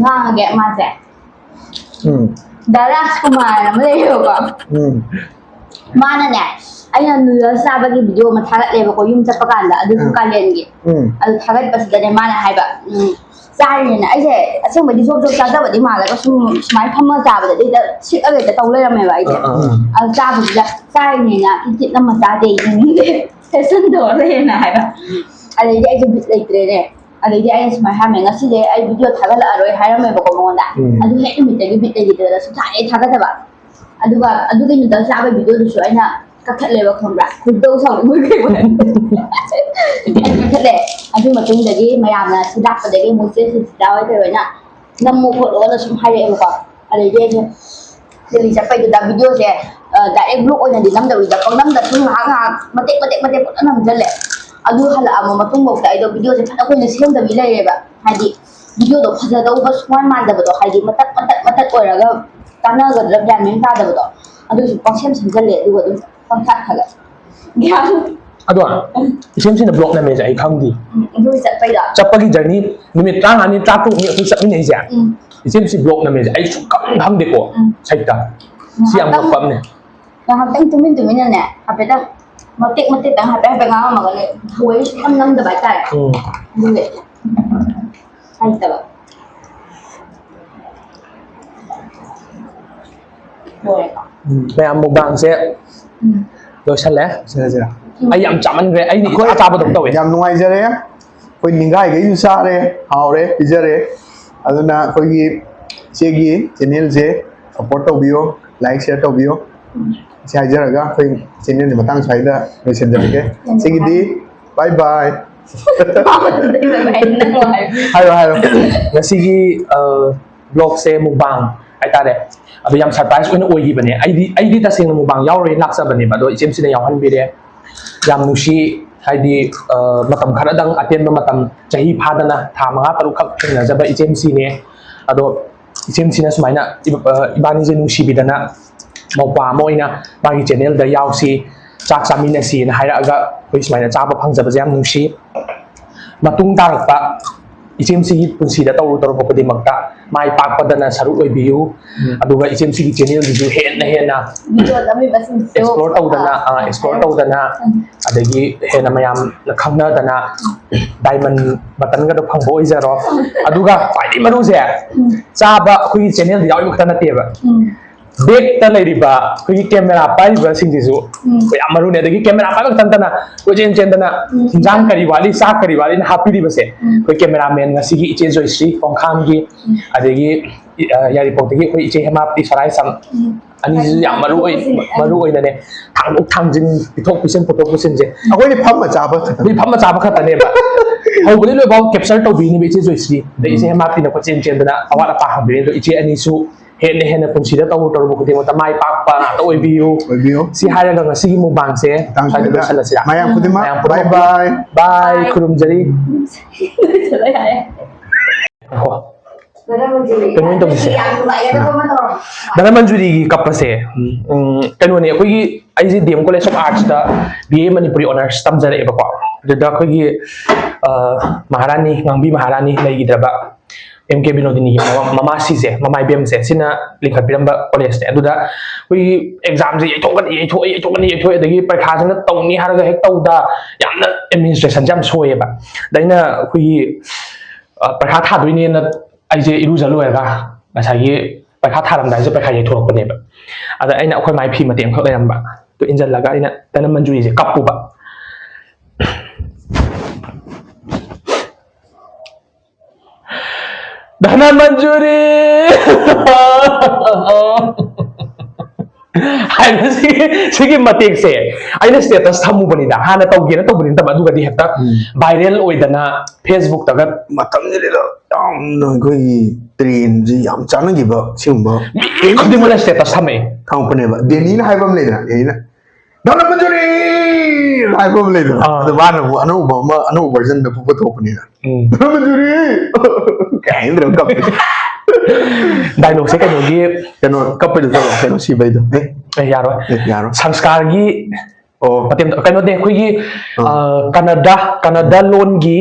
ꯉꯥꯡꯉꯒꯦ ꯃꯥꯁꯦ꯫ ꯎꯝ ꯗꯥ ꯔꯥꯖꯀꯨꯃꯥꯔ ꯑꯃ ꯂꯩꯌꯦꯕꯀꯣ꯫ ꯎꯝ ꯃꯥꯅꯅꯦ, ꯑꯩꯅ ꯅꯨꯗꯜꯁ ꯆꯥꯕꯒꯤ ꯚꯤꯗꯤꯑꯣ ꯑꯃ ꯊꯥꯒꯠꯂꯦꯕꯀꯣ, ꯌꯨꯝ ꯆꯠꯄ ꯀꯥꯟꯗ, ꯑꯗꯨꯁꯨ ꯎꯝ꯫ ꯀꯥꯂꯦꯟꯒꯤ꯫ ꯎꯝ ꯑꯗꯨ ꯊꯥꯒꯠꯄꯁꯤꯗꯅꯦ ꯃꯥꯅ ꯍꯥꯏꯕ, ꯎꯝ, ꯆꯥꯔꯤꯅꯦꯅ꯫ ꯑꯩꯁꯦ ꯑꯁꯦꯡꯕꯩꯗꯤ ꯖꯣꯕ ꯖꯣꯕ ꯆꯥꯖꯕꯗꯤ ꯃꯥꯜꯂꯒ, ꯁꯨꯝ ꯁꯨꯃꯥꯏꯅ ꯐꯝꯃ ꯆꯥꯕꯗꯗꯤ ꯍꯦꯛꯇ ꯁꯤꯠꯂꯒ ꯍꯦꯛꯇ ꯇꯧ ꯂꯩꯔꯝꯃꯦꯕ ꯑꯩꯁꯦ꯫ ꯑꯥ, ꯑꯥ, ꯑꯥ꯫ ꯑꯗꯨ ꯆꯥꯕꯁꯤꯗ, "ꯆꯥꯔꯤꯅꯦꯅ ꯏꯇꯤꯠ ꯑꯃ ꯆꯥꯗꯦ, ꯌꯦꯡꯅꯤꯡꯗꯦ, ꯐꯦꯁꯟ ꯇꯧꯔ ꯂꯩꯌꯦꯅ" ꯍꯥꯏꯕ꯫ ꯑꯗꯩꯗꯤ ꯑꯩꯁꯦ ꯕꯤꯠ ꯂꯩꯇ꯭ꯔꯦꯅꯦ꯫ ꯑꯗꯩꯗꯤ ꯑꯩꯅ ꯁꯨꯃꯥꯏꯅ ꯍꯥꯏꯔꯝꯃꯦ, "ꯉꯁꯤꯗꯤ ꯑꯩ ꯚꯤꯗꯤꯑꯣ ꯊꯥꯒꯠꯂꯛꯑꯔꯣꯏ" ꯍꯥꯏꯔꯝꯃꯦꯕꯀꯣ ꯃꯉꯣꯟꯗ꯫ ꯎꯝ꯫ ꯑꯗꯨ ꯍꯦꯛ ꯅꯨꯃꯤꯠꯇꯒꯤ ꯕꯤꯠ ꯂꯩꯈꯤꯗ꯭ꯔꯦꯗ, ꯁꯨꯡꯊꯥ ꯍꯦꯛ ꯊꯥꯒꯠꯇꯕ꯫ ꯑꯗꯨꯒ ꯑꯗꯨꯒꯤ ꯅꯨꯗꯜꯁ ꯆꯥꯕꯒꯤ ꯚꯤꯗꯤꯑꯣꯗꯨꯁꯨ ꯑꯩꯅ ꯀꯛꯊꯠꯂꯦꯕ, ꯈꯪꯕ꯭ꯔꯥ? ꯈꯣꯏꯗꯧ ꯁꯥꯎꯅꯤꯡꯕꯒꯤ ꯀꯩ ꯑꯣꯏ꯫ ꯑꯩꯅ ꯀꯛꯊꯠꯂꯦ꯫ ꯑꯗꯨ ꯃꯇꯨꯡꯗꯒꯤ ꯃꯌꯥꯝꯅ ꯁꯤ ꯂꯥꯛꯄꯗꯒꯤ ꯑꯃꯨꯛ ꯆꯦ ꯁꯨꯁꯤꯇꯥ ꯍꯣꯏ ꯀꯩ ꯍꯣꯏꯅ "ꯅꯝꯃꯣ ꯈꯣꯠꯂꯣꯅ" ꯁꯨꯝ ꯍꯥꯏꯔꯛꯑꯦꯕꯀꯣ꯫ ꯑꯗꯩꯗꯤ ꯑꯩꯁꯦ ꯗꯦꯜꯂꯤ ꯆꯠꯄꯩꯗꯨꯗ ꯚꯤꯗꯤꯑꯣꯁꯦ, ꯑ, ꯗꯥꯏꯔꯦꯛ ꯕ꯭ꯂꯣꯛ ꯑꯣꯏꯅꯗꯤ ꯅꯝꯗꯕꯤꯗ, ꯄꯪꯅꯝꯗ ꯁꯨꯝ ꯉꯥꯏꯍꯥꯛ ꯉꯥꯏꯍꯥꯛ ꯃꯇꯦꯛ ꯃꯇꯦꯛ ꯃꯇꯦꯛ ꯄꯪꯅꯝ ꯅꯝꯁꯤꯜꯂꯦ꯫ ꯑꯗꯨ ꯍꯜꯂꯛꯑꯕ ꯃꯇꯨꯡꯐꯥꯎꯗ ꯑꯩꯗꯣ ꯚꯤꯗꯤꯑꯣꯁꯦ ꯐꯅ ꯀꯨꯏꯅ ꯁꯦꯝꯗꯕꯤ ꯂꯩꯔꯦꯕ꯫ ꯍꯥꯏꯗꯤ ꯚꯤꯗꯤꯑꯣꯗꯣ ꯐꯖꯗꯧꯕ ꯁꯨꯡꯃꯥꯟ ꯃꯥꯟꯗꯕꯗꯣ, ꯍꯥꯏꯗꯤ ꯃꯇꯠ ꯃꯇꯠ ꯃꯇꯠ ꯑꯣꯏꯔꯒ ꯀꯥꯟꯅꯒꯗ꯭ꯔꯥ ꯒ꯭ꯌꯥꯟ ꯃꯦꯟ ꯇꯥꯗꯕꯗꯣ꯫ ꯑꯗꯨꯁꯨ ꯄꯪꯁꯦꯝ ꯁꯦꯝꯖꯜꯂꯦ, ꯑꯗꯨꯒ ꯑꯗꯨꯝ ꯄꯪꯊꯥ ꯊꯥꯒꯠꯂꯦ꯫ ꯒ꯭ꯌꯥꯟ ꯑꯗꯣ ꯏꯆꯦꯝꯁꯤꯅ ꯕ꯭ꯂꯣꯛ ꯅꯝꯃꯦꯁꯦ ꯑꯩ ꯈꯪꯗꯦ꯫ ꯎꯝ, ꯑꯗꯨ ꯆꯠꯄꯩꯗꯣ꯫ ꯆꯠꯄꯒꯤ ꯖꯔꯅꯤ ꯅꯨꯃꯤꯠ ꯇꯔꯥꯃꯉꯥꯅꯤ ꯇꯔꯥꯇꯔꯨꯛꯅꯤ ꯑꯩꯈꯣꯏ ꯆꯠꯃꯤꯟꯅꯩꯁꯦ꯫ ꯎꯝ, ꯏꯆꯦꯝꯁꯤ ꯕ꯭ꯂꯣꯛ ꯅꯝꯃꯦꯁꯦ ꯑꯩ ꯁꯨꯡꯈꯪ ꯈꯪꯗꯦꯀꯣ꯫ ꯎꯝ꯫ ꯁꯩꯇ ꯁꯤ ꯌꯥꯝ ꯉꯛꯄ ꯑꯃꯅꯦ꯫ ꯉꯥꯏꯍꯥꯛꯇꯪ ꯇꯨꯃꯤꯟ ꯇꯨꯃꯤꯟꯅꯅꯦ ꯍꯥꯏꯐꯦꯠꯇꯪ ꯃꯇꯦꯛ ꯃꯇꯦꯛꯇꯪ ꯍꯥꯏꯐꯦꯠ ꯍꯥꯏꯐꯦꯠ ꯉꯥꯡꯉꯝꯃꯒꯅꯦ ꯊꯑꯣꯏꯅ ꯁꯨꯡꯅꯝ ꯅꯝꯗꯕ ꯍꯥꯏꯇꯥꯔꯦ꯫ ꯎꯝ꯫ ꯑꯗꯨꯒꯤ ꯍꯩꯇꯕ꯫ ꯂꯣꯏꯔꯦꯀꯣ꯫ ꯎꯝ, ꯃꯌꯥꯝ ꯃꯨꯛꯕꯥꯡꯁꯦ ꯎꯝ꯫ ꯂꯣꯏꯁꯜꯂꯦ꯫ ꯁꯤꯔ ꯁꯤꯔ ꯑꯩ ꯌꯥꯝ ꯆꯥꯃꯟꯈ꯭ꯔꯦ, ꯑꯩꯅ ꯏꯆꯥ ꯆꯥꯕꯗꯧ ꯇꯧꯋꯦ꯫ ꯌꯥꯝ ꯅꯨꯡꯉꯥꯏꯖꯔꯦ꯫ ꯑꯩꯈꯣꯏ ꯅꯤꯡꯒꯥꯏꯈꯩꯁꯨ ꯆꯥꯔꯦ, ꯍꯥꯎꯔꯦ, ꯄꯤꯖꯔꯦ꯫ ꯑꯗꯨꯅ ꯑꯩꯈꯣꯏꯒꯤ ꯏꯆꯦꯒꯤ ꯆꯦꯅꯦꯜꯁꯦ ꯁꯞꯄꯣꯔꯠ ꯇꯧꯕꯤꯌꯣ, ꯂꯥꯏꯛ ꯁꯤꯌꯔ ꯇꯧꯕꯤꯌꯣ꯫ ꯁꯤ ꯍꯥꯏꯖꯔꯒ ꯑꯩꯈꯣꯏ ꯆꯦꯅꯦꯜꯒꯤ ꯃꯇꯥꯡ ꯁ꯭ꯋꯥꯏꯗ ꯂꯣꯏꯁꯤꯟꯖꯔꯒꯦ꯫ ꯁꯤꯒꯤꯗꯤ ꯕꯥꯏ ꯕꯥꯏ꯫ ꯍꯥꯏꯔꯣ ꯍꯥꯏꯔꯣ꯫ ꯉꯁꯤꯒꯤ ꯕ꯭ꯂꯣꯛꯁꯦ ꯃꯨꯛꯕꯥꯡ ꯍꯥꯏꯇꯥꯔꯦ, ꯑꯗꯣ ꯌꯥꯝ ꯁꯔꯄ꯭ꯔꯥꯏꯁ ꯑꯣꯏꯅ ꯑꯣꯏꯈꯤꯕꯅꯦ꯫ ꯑꯩꯗꯤ ꯑꯩꯗꯤ ꯇꯁꯦꯡꯅ ꯃꯨꯛꯕꯥꯡ ꯌꯥꯎꯔꯣꯏꯅ ꯂꯥꯛꯆꯕꯅꯦꯕ, ꯑꯗꯣ ꯏꯆꯦꯝꯁꯤꯅ ꯌꯥꯎꯍꯟꯕꯤꯔꯦ꯫ ꯌꯥꯝ ꯅꯨꯡꯁꯤ꯫ ꯍꯥꯏꯗꯤ ꯃꯇꯝ ꯈꯔꯗꯪ, ꯑꯇꯦꯟꯕ ꯃꯇꯝ, ꯆꯍꯤ ꯐꯥꯗꯅ ꯊꯥ ꯃꯉꯥ ꯇꯔꯨꯛꯈꯛ ꯊꯦꯡꯅꯖꯕ ꯏꯆꯦꯝꯁꯤꯅꯦ꯫ ꯑꯗꯣ ꯏꯆꯦꯝꯁꯤꯅ ꯁꯨꯃꯥꯏꯅ ꯏꯕꯥꯅꯤꯁꯦ ꯅꯨꯡꯁꯤꯕꯤꯗꯅ ꯃꯧꯄ꯭ꯋꯥ ꯑꯃ ꯑꯣꯏꯅ ꯃꯥꯒꯤ ꯆꯦꯅꯦꯜꯗ ꯌꯥꯎꯁꯤ, ꯆꯥꯛ ꯆꯥꯃꯤꯟꯅꯁꯤꯅ ꯍꯥꯏꯔꯛꯑꯒ ꯑꯩꯈꯣꯏ ꯁꯨꯃꯥꯏꯅ ꯆꯥꯕ ꯐꯪꯖꯕꯁꯦ ꯌꯥꯝ ꯅꯨꯡꯁꯤ꯫ ꯃꯇꯨꯡ ꯇꯥꯔꯛꯄ ꯏꯆꯦꯝꯁꯤꯒꯤ ꯄꯨꯟꯁꯤꯗ ꯇꯧꯔꯨ ꯇꯧꯔꯨꯕ ꯈꯨꯗꯤꯡꯃꯛꯇ ꯃꯥꯏ ꯄꯥꯛꯄꯗꯅ ꯁꯔꯨꯛ ꯑꯣꯏꯕꯤꯌꯨ꯫ ꯑꯗꯨꯒ ꯏꯆꯦꯝꯁꯤꯒꯤ ꯆꯦꯅꯦꯜꯗꯨꯁꯨ ꯍꯦꯟꯅ ꯍꯦꯟꯅ ꯚꯤꯗꯤꯑꯣ ꯅꯝꯃꯤꯕꯁꯤꯡꯁꯨ ꯑꯦꯛꯁꯄ꯭ꯂꯣꯔ ꯇꯧꯗꯅ, ꯑꯥ, ꯑꯦꯛꯁꯄ꯭ꯂꯣꯔ ꯇꯧꯗꯅ, ꯑꯗꯒꯤ ꯍꯦꯟꯅ ꯃꯌꯥꯝꯅ ꯈꯪꯅꯗꯅ ꯗꯥꯏꯃꯟ ꯕꯇꯟꯒꯗꯣ ꯐꯪꯕ ꯑꯣꯏꯖꯔꯣ꯫ ꯑꯗꯨꯒ ꯈ꯭ꯋꯥꯏꯗꯒꯤ ꯃꯔꯨꯁꯦ, ꯆꯥꯕ ꯑꯩꯈꯣꯏꯒꯤ ꯆꯦꯅꯦꯜꯗ ꯌꯥꯎꯔꯤꯕ ꯈꯛꯇ ꯅꯠꯇꯦꯕ, ꯕꯦꯛꯇ ꯂꯩꯔꯤꯕ ꯑꯩꯈꯣꯏꯒꯤ ꯀꯦꯃꯦꯔꯥ ꯄꯥꯏꯔꯤꯕꯁꯤꯡꯁꯤꯁꯨ ꯑꯩꯈꯣꯏ ꯌꯥꯝ ꯃꯔꯨꯅꯦ꯫ ꯑꯗꯒꯤ ꯀꯦꯃꯦꯔꯥ ꯄꯥꯏꯕ ꯈꯛꯇ ꯅꯠꯇꯅ ꯀꯣꯏꯆꯦꯟ ꯆꯦꯟꯗꯅ ꯍꯤꯟꯖꯥꯡ ꯀꯔꯤ ꯋꯥꯠꯂꯤ, ꯆꯥꯛ ꯀꯔꯤ ꯋꯥꯠꯂꯤꯅ ꯍꯥꯞꯄꯤꯔꯤꯕꯁꯦ ꯑꯩꯈꯣꯏ ꯀꯦꯃꯦꯔꯥꯃꯦꯟ ꯉꯁꯤꯒꯤ ꯏꯆꯦ ꯖꯣꯏꯁ꯭ꯔꯤ ꯈꯣꯡꯈꯥꯝꯒꯤ, ꯑꯗꯒꯤ ꯌꯥꯏꯔꯤꯄꯣꯛꯇꯒꯤ ꯑꯩꯈꯣꯏ ꯏꯆꯦ ꯍꯦꯃꯥꯞꯇꯤ ꯁꯔꯥꯏꯁꯝ, ꯑꯅꯤꯁꯤꯁꯨ ꯌꯥꯝ ꯃꯔꯨ ꯑꯣꯏ, ꯃꯔꯨ ꯑꯣꯏꯅꯅꯦ ꯊꯥꯡꯗꯣꯛ ꯊꯥꯡꯖꯤꯟ, ꯄꯤꯊꯣꯛ ꯄꯤꯁꯤꯟ, ꯄꯨꯊꯣꯛ ꯄꯨꯁꯤꯟꯁꯦ ꯑꯩꯈꯣꯏꯗꯤ ꯐꯝꯃ ꯆꯥꯕ ꯈꯛꯇꯅꯤ꯫ ꯑꯩꯈꯣꯏ ꯐꯝꯃ ꯆꯥꯕ ꯈꯛꯇꯅꯦꯕ꯫ ꯍꯧꯕꯗꯩ ꯂꯣꯏꯐꯥꯎ ꯀꯦꯞꯆꯔ ꯇꯧꯕꯤꯅꯦꯕ ꯏꯆꯦ ꯖꯣꯏꯁ꯭ꯔꯤ꯫ ꯑꯗꯩ ꯏꯆꯦ ꯍꯦꯃꯥꯞꯇꯤꯅ ꯀꯣꯏꯆꯦꯟ ꯆꯦꯟꯗꯅ ꯑꯋꯥꯠ ꯑꯄꯥ ꯍꯪꯕꯤꯔꯦ꯫ ꯑꯗꯣ ꯏꯆꯦ ꯑꯅꯤꯁꯨ ꯍꯦꯟꯅ ꯍꯦꯟꯅ ꯄꯨꯟꯁꯤꯗ ꯇꯧꯔꯨ ꯇꯧꯔꯨꯕ ꯈꯨꯗꯤꯡꯃꯛꯇ ꯃꯥꯏ ꯄꯥꯛꯄ ꯉꯥꯛꯇ ꯑꯣꯏꯕꯤꯌꯨ꯫ ꯑꯣꯏꯕꯤꯌꯨ꯫ ꯁꯤ ꯍꯥꯏꯔꯒ ꯉꯁꯤꯒꯤ ꯃꯨꯛꯕꯥꯡꯁꯦ ꯃꯇꯥꯡ ꯁ꯭ꯋꯥꯏꯗ ꯁ꯭ꯋꯥꯏꯗ ꯂꯣꯏꯁꯤꯜꯂꯁꯤꯔꯥ? ꯃꯌꯥꯝ ꯈꯨꯗꯤꯡꯃꯛ ꯃꯌꯥꯝ ꯕꯥꯏ ꯈꯨꯗꯤꯡꯃꯛ ꯕꯥꯏ꯫ ꯕꯥꯏ, ꯈꯨꯔꯨꯝꯖꯔꯤ꯫ ꯂꯣꯏ ꯍꯥꯏꯔꯦ꯫ ꯉꯥꯏꯈꯣ꯫ ꯀꯩꯅꯣ ꯑꯣꯏꯅ ꯇꯧꯁꯤꯁꯦ꯫ ꯙꯅꯃꯟꯖꯨꯔꯤꯒꯤ ꯀꯞꯄꯁꯦ, ꯎꯝ, ꯀꯩꯅꯣꯅꯦ, ꯑꯩꯈꯣꯏꯒꯤ, ꯑꯩꯁꯦ ꯗꯤ ꯑꯦꯝ ꯀꯣꯂꯦꯖ ꯑꯣꯐ ꯑꯥꯔꯠꯁꯇ ꯕꯤ ꯑꯦ ꯃꯅꯤꯄꯨꯔꯤ ꯑꯣꯅꯔꯁ ꯇꯝꯖꯔꯛꯑꯦꯕꯀꯣ꯫ ꯑꯗꯨꯗ ꯑꯩꯈꯣꯏꯒꯤ, ꯑ, ꯃꯍꯥꯔꯥꯅꯤ, ꯉꯥꯡꯕꯤ ꯃꯍꯥꯔꯥꯅꯤ ꯂꯩꯈꯤꯗ꯭ꯔꯕ ꯑꯦꯝ ꯀꯦ ꯕꯤꯅꯣꯗꯤꯅꯤꯒꯤ ꯃꯃꯥ, ꯃꯃꯥꯁꯤꯁꯦ, ꯃꯃꯥ ꯏꯕꯦꯝꯁꯦ, ꯁꯤꯅ ꯂꯤꯡꯈꯠꯄꯤꯔꯝꯕ ꯀꯣꯂꯦꯖꯅꯦ꯫ ꯑꯗꯨꯗ ꯑꯩꯈꯣꯏꯒꯤ ꯑꯦꯛꯖꯥꯝꯁꯦ ꯌꯩꯊꯣꯛꯀꯅꯤ, ꯌꯩꯊꯣꯛꯑꯦ, ꯌꯩꯊꯣꯛꯀꯅꯤ, ꯌꯩꯊꯣꯛꯑꯦ, ꯑꯗꯒꯤ ꯄꯔꯤꯈꯥꯁꯤꯅ ꯇꯧꯅꯤ ꯍꯥꯏꯔꯒ ꯍꯦꯛ ꯇꯧꯗ, ꯌꯥꯝꯅ ꯑꯦꯗꯃꯤꯅꯤꯁꯇ꯭ꯔꯦꯁꯟꯁꯦ ꯌꯥꯝ ꯁꯣꯏꯌꯦꯕ꯫ ꯑꯗ ꯑꯩꯅ ꯑꯩꯈꯣꯏꯒꯤ, ꯑ, ꯄꯔꯤꯈꯥ ꯊꯥꯗꯣꯏꯅꯦꯅ ꯑꯩꯁꯦ ꯏꯔꯨꯖ ꯂꯣꯏꯔꯒ ꯉꯁꯥꯏꯒꯤ ꯄꯔꯤꯈꯥ ꯊꯥꯔꯝꯗꯥꯏꯁꯦ ꯄꯔꯤꯈꯥ ꯌꯩꯊꯣꯛꯂꯛꯄꯅꯦꯕ꯫ ꯑꯗ ꯑꯩꯅ ꯑꯩꯈꯣꯏ ꯃꯥꯏ ꯐꯤ ꯃꯇꯦꯛ ꯑꯃꯈꯛ ꯂꯩꯔꯝꯕ, ꯑꯗꯨ ꯏꯟꯁꯤꯜꯂꯒ ꯑꯩꯅ ꯙꯅꯃꯟꯖꯨꯔꯤꯁꯦ ꯀꯞꯄꯨꯕ꯫ ꯙꯅꯃꯟꯖꯨꯔꯤ! ꯍꯥꯏꯕ ꯁꯤꯒꯤ, ꯁꯤꯒꯤ ꯃꯇꯦꯛꯁꯦ ꯑꯩꯅ ꯁ꯭ꯇꯦꯇꯁ ꯊꯝꯃꯨꯕꯅꯤꯗ, ꯍꯥꯟꯅ ꯇꯧꯒꯦꯅ ꯇꯧꯕꯗꯤ ꯅꯠꯇꯕ, ꯑꯗꯨꯒꯗꯤ ꯍꯦꯛꯇ ꯎꯝ꯫ ꯚꯥꯏꯔꯦꯜ ꯑꯣꯏꯗꯅ ꯐꯦꯁꯕꯨꯛꯇꯒ ꯃꯇꯝꯗꯨꯗ ꯌꯥꯝꯅ ꯑꯩꯈꯣꯏꯒꯤ ꯇ꯭ꯔꯦꯟꯁꯤ ꯌꯥꯝ ꯆꯥꯟꯅꯈꯤꯕ ꯁꯤꯒꯨꯝꯕ ꯃꯤ ꯈꯨꯗꯤꯡꯃꯛꯅ ꯁ꯭ꯇꯦꯇꯁ ꯊꯝꯃꯛꯑꯦ꯫ ꯊꯝꯃꯛꯄꯅꯦꯕ꯫ ꯗꯦꯅꯤꯅ ꯍꯥꯏꯕ ꯑꯃ ꯂꯩꯗꯅ, ꯗꯦꯅꯤꯅ "ꯙꯅꯃꯟꯖꯨꯔꯤ!" ꯍꯥꯏꯕ ꯑꯃ ꯂꯩꯗꯅ, ꯑꯥ꯫ ꯑꯗꯣ ꯃꯥꯅ ꯑꯃꯨꯛ ꯑꯅꯧꯕ ꯑꯃ, ꯑꯅꯧꯕ ꯚꯔꯖꯟꯗ ꯄꯨꯊꯣꯛꯄꯅꯤꯅ꯫ ꯎꯝ꯫ "ꯙꯅꯃꯟꯖꯨꯔꯤ!" ꯀꯥꯏꯅ ꯀꯞꯄꯦ꯫ ꯗꯥꯏꯂꯣꯛꯁꯦ ꯀꯩꯅꯣꯒꯤ ꯀꯩꯅꯣ ꯀꯞꯄꯩꯗꯣ ꯇꯧꯔꯣ, ꯀꯩꯅꯣ ꯁꯤꯕꯩꯗꯣ꯫ ꯑꯦ? ꯑꯦ, ꯌꯥꯔꯣꯏ꯫ ꯑꯦ, ꯌꯥꯔꯣꯏ꯫ ꯁꯪꯁꯀꯥꯔꯒꯤ ꯑꯣ꯫ ꯃꯇꯦꯝ-, ꯀꯩꯅꯣꯗꯤ ꯑꯩꯈꯣꯏꯒꯤ, ꯑꯥ꯫ ꯑ, ꯀꯟꯅꯗ, ꯀꯟꯅꯗ ꯂꯣꯟꯒꯤ,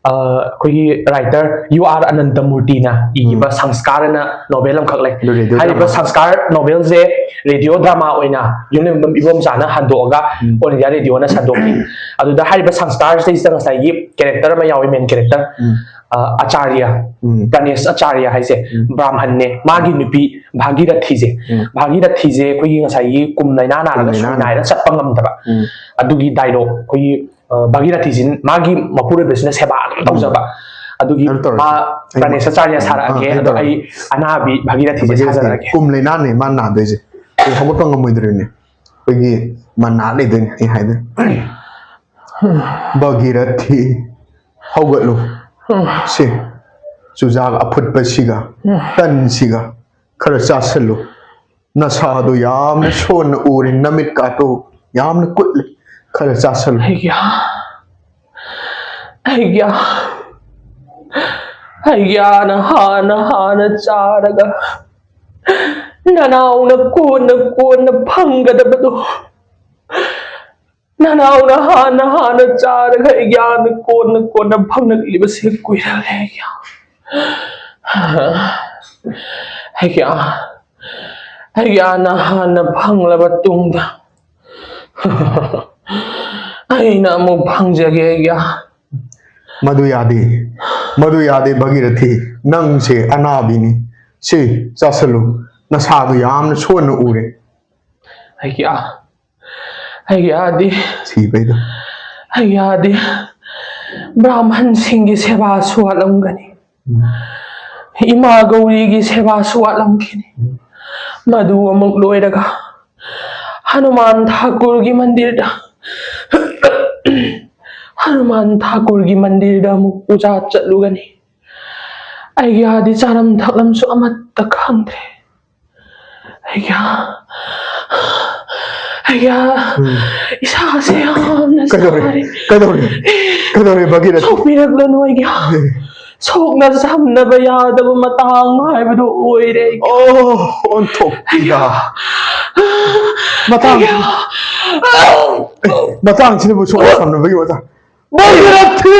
ꯑ, ꯑꯩꯈꯣꯏꯒꯤ ꯔꯥꯏꯇꯔ ꯌꯨ ꯑꯥꯔ ꯑꯅꯟꯗꯃꯨꯔꯇꯤꯅ ꯏꯈꯤꯕ ꯎꯝ꯫ ꯁꯪꯁꯀꯥꯔ ꯑꯅ ꯅꯣꯕꯦꯜ ꯑꯃꯈꯛ ꯂꯩ꯫ ꯑꯗꯨ ꯔꯦꯗꯤꯑꯣ ꯍꯥꯏꯔꯤꯕ ꯗ꯭ꯔꯃꯥ꯫ ꯁꯪꯁꯀꯥꯔ ꯅꯣꯕꯦꯜꯁꯦ ꯔꯦꯗꯤꯑꯣ ꯗ꯭ꯔꯃꯥ ꯑꯣꯏꯅ ꯌꯨꯝꯂꯦꯝꯕꯝ ꯏꯕꯣꯝꯆꯥꯅ ꯍꯟꯗꯣꯛꯑꯒ ꯎꯝ꯫ All India ꯔꯦꯗꯤꯑꯣꯅ ꯁꯟꯗꯣꯛꯈꯤ꯫ ꯑꯗꯨꯗ ꯍꯥꯏꯔꯤꯕ ꯁꯪꯁꯀꯥꯔꯁꯤꯗꯩꯁꯤꯗ ꯉꯁꯥꯏꯒꯤ ꯀꯦꯔꯦꯛꯇꯔ ꯑꯃ ꯌꯥꯎꯏ, ꯃꯦꯟ ꯀꯦꯔꯦꯛꯇꯔ꯫ ꯎꯝ꯫ ꯑ, ꯑꯆꯥꯔꯌ, ꯎꯝ꯫ ꯄ꯭ꯔꯥꯅꯦꯁ ꯑꯆꯥꯔꯌ ꯍꯥꯏꯁꯦ, ꯎꯝ꯫ ꯕ꯭ꯔꯥꯍꯃꯟꯅꯦ, ꯃꯥꯒꯤ ꯅꯨꯄꯤ ꯚꯥꯒꯤꯔꯊꯤꯁꯦ, ꯎꯝ꯫ ꯚꯥꯒꯤꯔꯊꯤꯁꯦ ꯑꯩꯈꯣꯏꯒꯤ ꯉꯁꯥꯏꯒꯤ ꯀꯨꯝ ꯂꯥꯏꯅꯥ ꯅꯥꯔꯒ ꯀꯨꯝ ꯂꯥꯏꯅꯥ ꯁꯣꯏ ꯅꯥꯏꯔ ꯆꯠꯄ ꯉꯝꯗꯕ꯫ ꯎꯝ꯫ ꯑꯗꯨꯒꯤ ꯗꯥꯏꯂꯣꯛ ꯑꯩꯈꯣꯏꯒꯤ, ꯑ, ꯚꯥꯒꯤꯔꯊꯤꯁꯤ ꯃꯥꯒꯤ ꯃꯄꯨꯔꯣꯏꯕꯁꯤꯅ ꯁꯦꯕꯥ ꯑꯗꯨꯝ ꯎꯝ꯫ ꯇꯧꯖꯕ꯫ ꯑꯗꯨꯒꯤ ꯀꯩꯅꯣ ꯇꯧꯔꯁꯤ꯫ ꯃꯥ ꯑꯩ ꯄ꯭ꯔꯥꯅꯦꯁ ꯑꯆꯥꯔꯌ ꯑꯥ, ꯁꯥꯔꯛꯑꯒꯦ, ꯑꯥ, ꯀꯩꯅꯣ ꯑꯗꯣ ꯇꯧꯔꯁꯤ꯫ ꯑꯩ ꯑꯅꯥꯕꯤ ꯚꯥꯒꯤꯔꯊꯤꯁꯦ ꯚꯥꯒꯤꯔꯊꯤ ꯁꯥꯖꯔꯛꯑꯒꯦ꯫ ꯀꯨꯝ ꯂꯥꯏꯅꯥꯅꯦ ꯃꯥ ꯅꯥꯗꯣꯏꯁꯦ꯫ ꯑꯩ ꯍꯧꯒꯠꯄ ꯉꯝꯃꯣꯏꯗꯣꯔꯤꯅꯦ꯫ ꯑꯩꯈꯣꯏꯒꯤ ꯃꯅꯥ ꯂꯩꯗꯣꯏꯅꯦ ꯑꯩ ꯍꯥꯏꯗꯣꯏꯅꯦ꯫ ꯚꯥꯒꯤꯔꯊꯤ, ꯍꯧꯒꯠꯂꯨ꯫ ꯁꯤ ꯆꯨꯖꯥꯛ ꯑꯐꯨꯠꯄꯁꯤꯒ ꯇꯟꯁꯤꯒ ꯈꯔ ꯆꯥꯁꯤꯜꯂꯨ꯫ ꯅꯁꯥꯗꯣ ꯌꯥꯝꯅ ꯁꯣꯟꯅ ꯎꯔꯦ, ꯅꯃꯤꯠꯀꯥꯗꯣ ꯌꯥꯝꯅ ꯀꯨꯠꯂꯦ꯫ ꯈꯔ ꯆꯥꯁꯤꯜꯂꯨ꯫ ꯑꯩꯒꯤ, ꯑꯩꯒꯤ ꯑꯩꯒꯤꯌꯥꯅ ꯍꯥꯟꯅ ꯍꯥꯟꯅ ꯆꯥꯔꯒ ꯅꯅꯥꯎꯅ ꯀꯣꯟꯅ ꯀꯣꯟꯅ ꯐꯪꯒꯗꯕꯗꯣ, ꯅꯅꯥꯎꯅ ꯍꯥꯟꯅ ꯍꯥꯟꯅ ꯆꯥꯔꯒ ꯑꯩꯒꯤꯌꯥꯅ ꯀꯣꯟꯅ ꯀꯣꯟꯅ ꯐꯪꯂꯛꯂꯤꯕꯁꯦ ꯀꯨꯏꯔꯔꯦ ꯑꯩꯒꯤꯌꯥ꯫ ꯑꯩꯒꯤꯌꯥ, ꯑꯩꯒꯤꯌꯥꯅ ꯍꯥꯟꯅ ꯐꯪꯂꯕ ꯇꯨꯡꯗ ꯑꯩꯅ ꯑꯃꯨꯛ ꯐꯪꯖꯒꯦ ꯑꯩꯒꯤꯌꯥ꯫ ꯃꯗꯨ ꯌꯥꯗꯦ, ꯃꯗꯨ ꯌꯥꯗꯦ ꯚꯒꯤꯔꯊꯤ, ꯅꯪꯁꯦ ꯑꯅꯥꯕꯤꯅꯤ꯫ ꯁꯤ ꯆꯥꯁꯤꯜꯂꯨ, ꯅꯁꯥꯗꯨ ꯌꯥꯝꯅ ꯁꯣꯟꯅ ꯎꯔꯦ꯫ ꯑꯩꯒꯤꯌꯥ, ꯑꯩꯒꯤꯌꯥꯗꯤ, ꯁꯤꯕꯩꯗꯣ꯫ ꯑꯩꯒꯤꯌꯥꯗꯤ ꯕ꯭ꯔꯥꯍꯃꯟꯁꯤꯡꯒꯤ ꯁꯦꯕꯥꯁꯨ ꯋꯥꯠꯂꯝꯒꯅꯤ, ꯏꯃꯥ ꯒꯧꯔꯤꯒꯤ ꯁꯦꯕꯥꯁꯨ ꯋꯥꯠꯂꯝꯈꯤꯅꯤ꯫ ꯃꯗꯨ ꯑꯃꯨꯛ ꯂꯣꯏꯔꯒ ꯍꯅꯨꯃꯥꯟ ꯊꯥꯀꯨꯔꯒꯤ ꯃꯟꯗꯤꯔꯗ, ꯍꯅꯨꯃꯥꯟ ꯊꯥꯀꯨꯔꯒꯤ ꯃꯟꯗꯤꯔꯗ ꯑꯃꯨꯛ ꯄꯨꯖꯥ ꯆꯠꯂꯨꯒꯅꯤ꯫ ꯑꯩꯒꯤꯌꯥꯗꯤ ꯆꯥꯔꯝ ꯊꯛꯂꯝꯁꯨ ꯑꯃꯠꯇ ꯈꯪꯗ꯭ꯔꯦ꯫ ꯑꯩꯒꯤꯌꯥ, ꯑꯩꯒꯤꯌꯥ, ꯎꯝ꯫ ꯏꯁꯥꯁꯦ ꯌꯥꯝꯅ ꯀꯩꯗꯧꯔꯦ? ꯁꯥꯔꯦ꯫ ꯀꯩꯗꯧꯔꯦ? ꯀꯩꯗꯧꯔꯦ ꯚꯒꯤꯔꯊꯤ? ꯁꯣꯛꯄꯤꯔꯛꯂꯅꯨ ꯑꯩꯒꯤꯌꯥ꯫ ꯁꯣꯛꯅ ꯁꯝꯅꯕ ꯌꯥꯗꯕ ꯃꯇꯥꯡ ꯍꯥꯏꯕꯗꯨ ꯑꯣꯏꯔꯦ ꯑꯩꯒꯤꯌꯥ꯫ ꯑꯣ, ꯑꯣꯟꯊꯣꯛꯄꯤꯗ꯫ ꯃꯇꯥꯡ, ꯑꯩꯒꯤꯌꯥ꯫ ꯃꯇꯥꯡꯁꯤꯗꯕꯨ ꯁꯣꯛꯅ ꯁꯝꯅꯕꯒꯤ ꯃꯇꯥꯡ꯫ ꯚꯒꯤꯔꯊꯤ!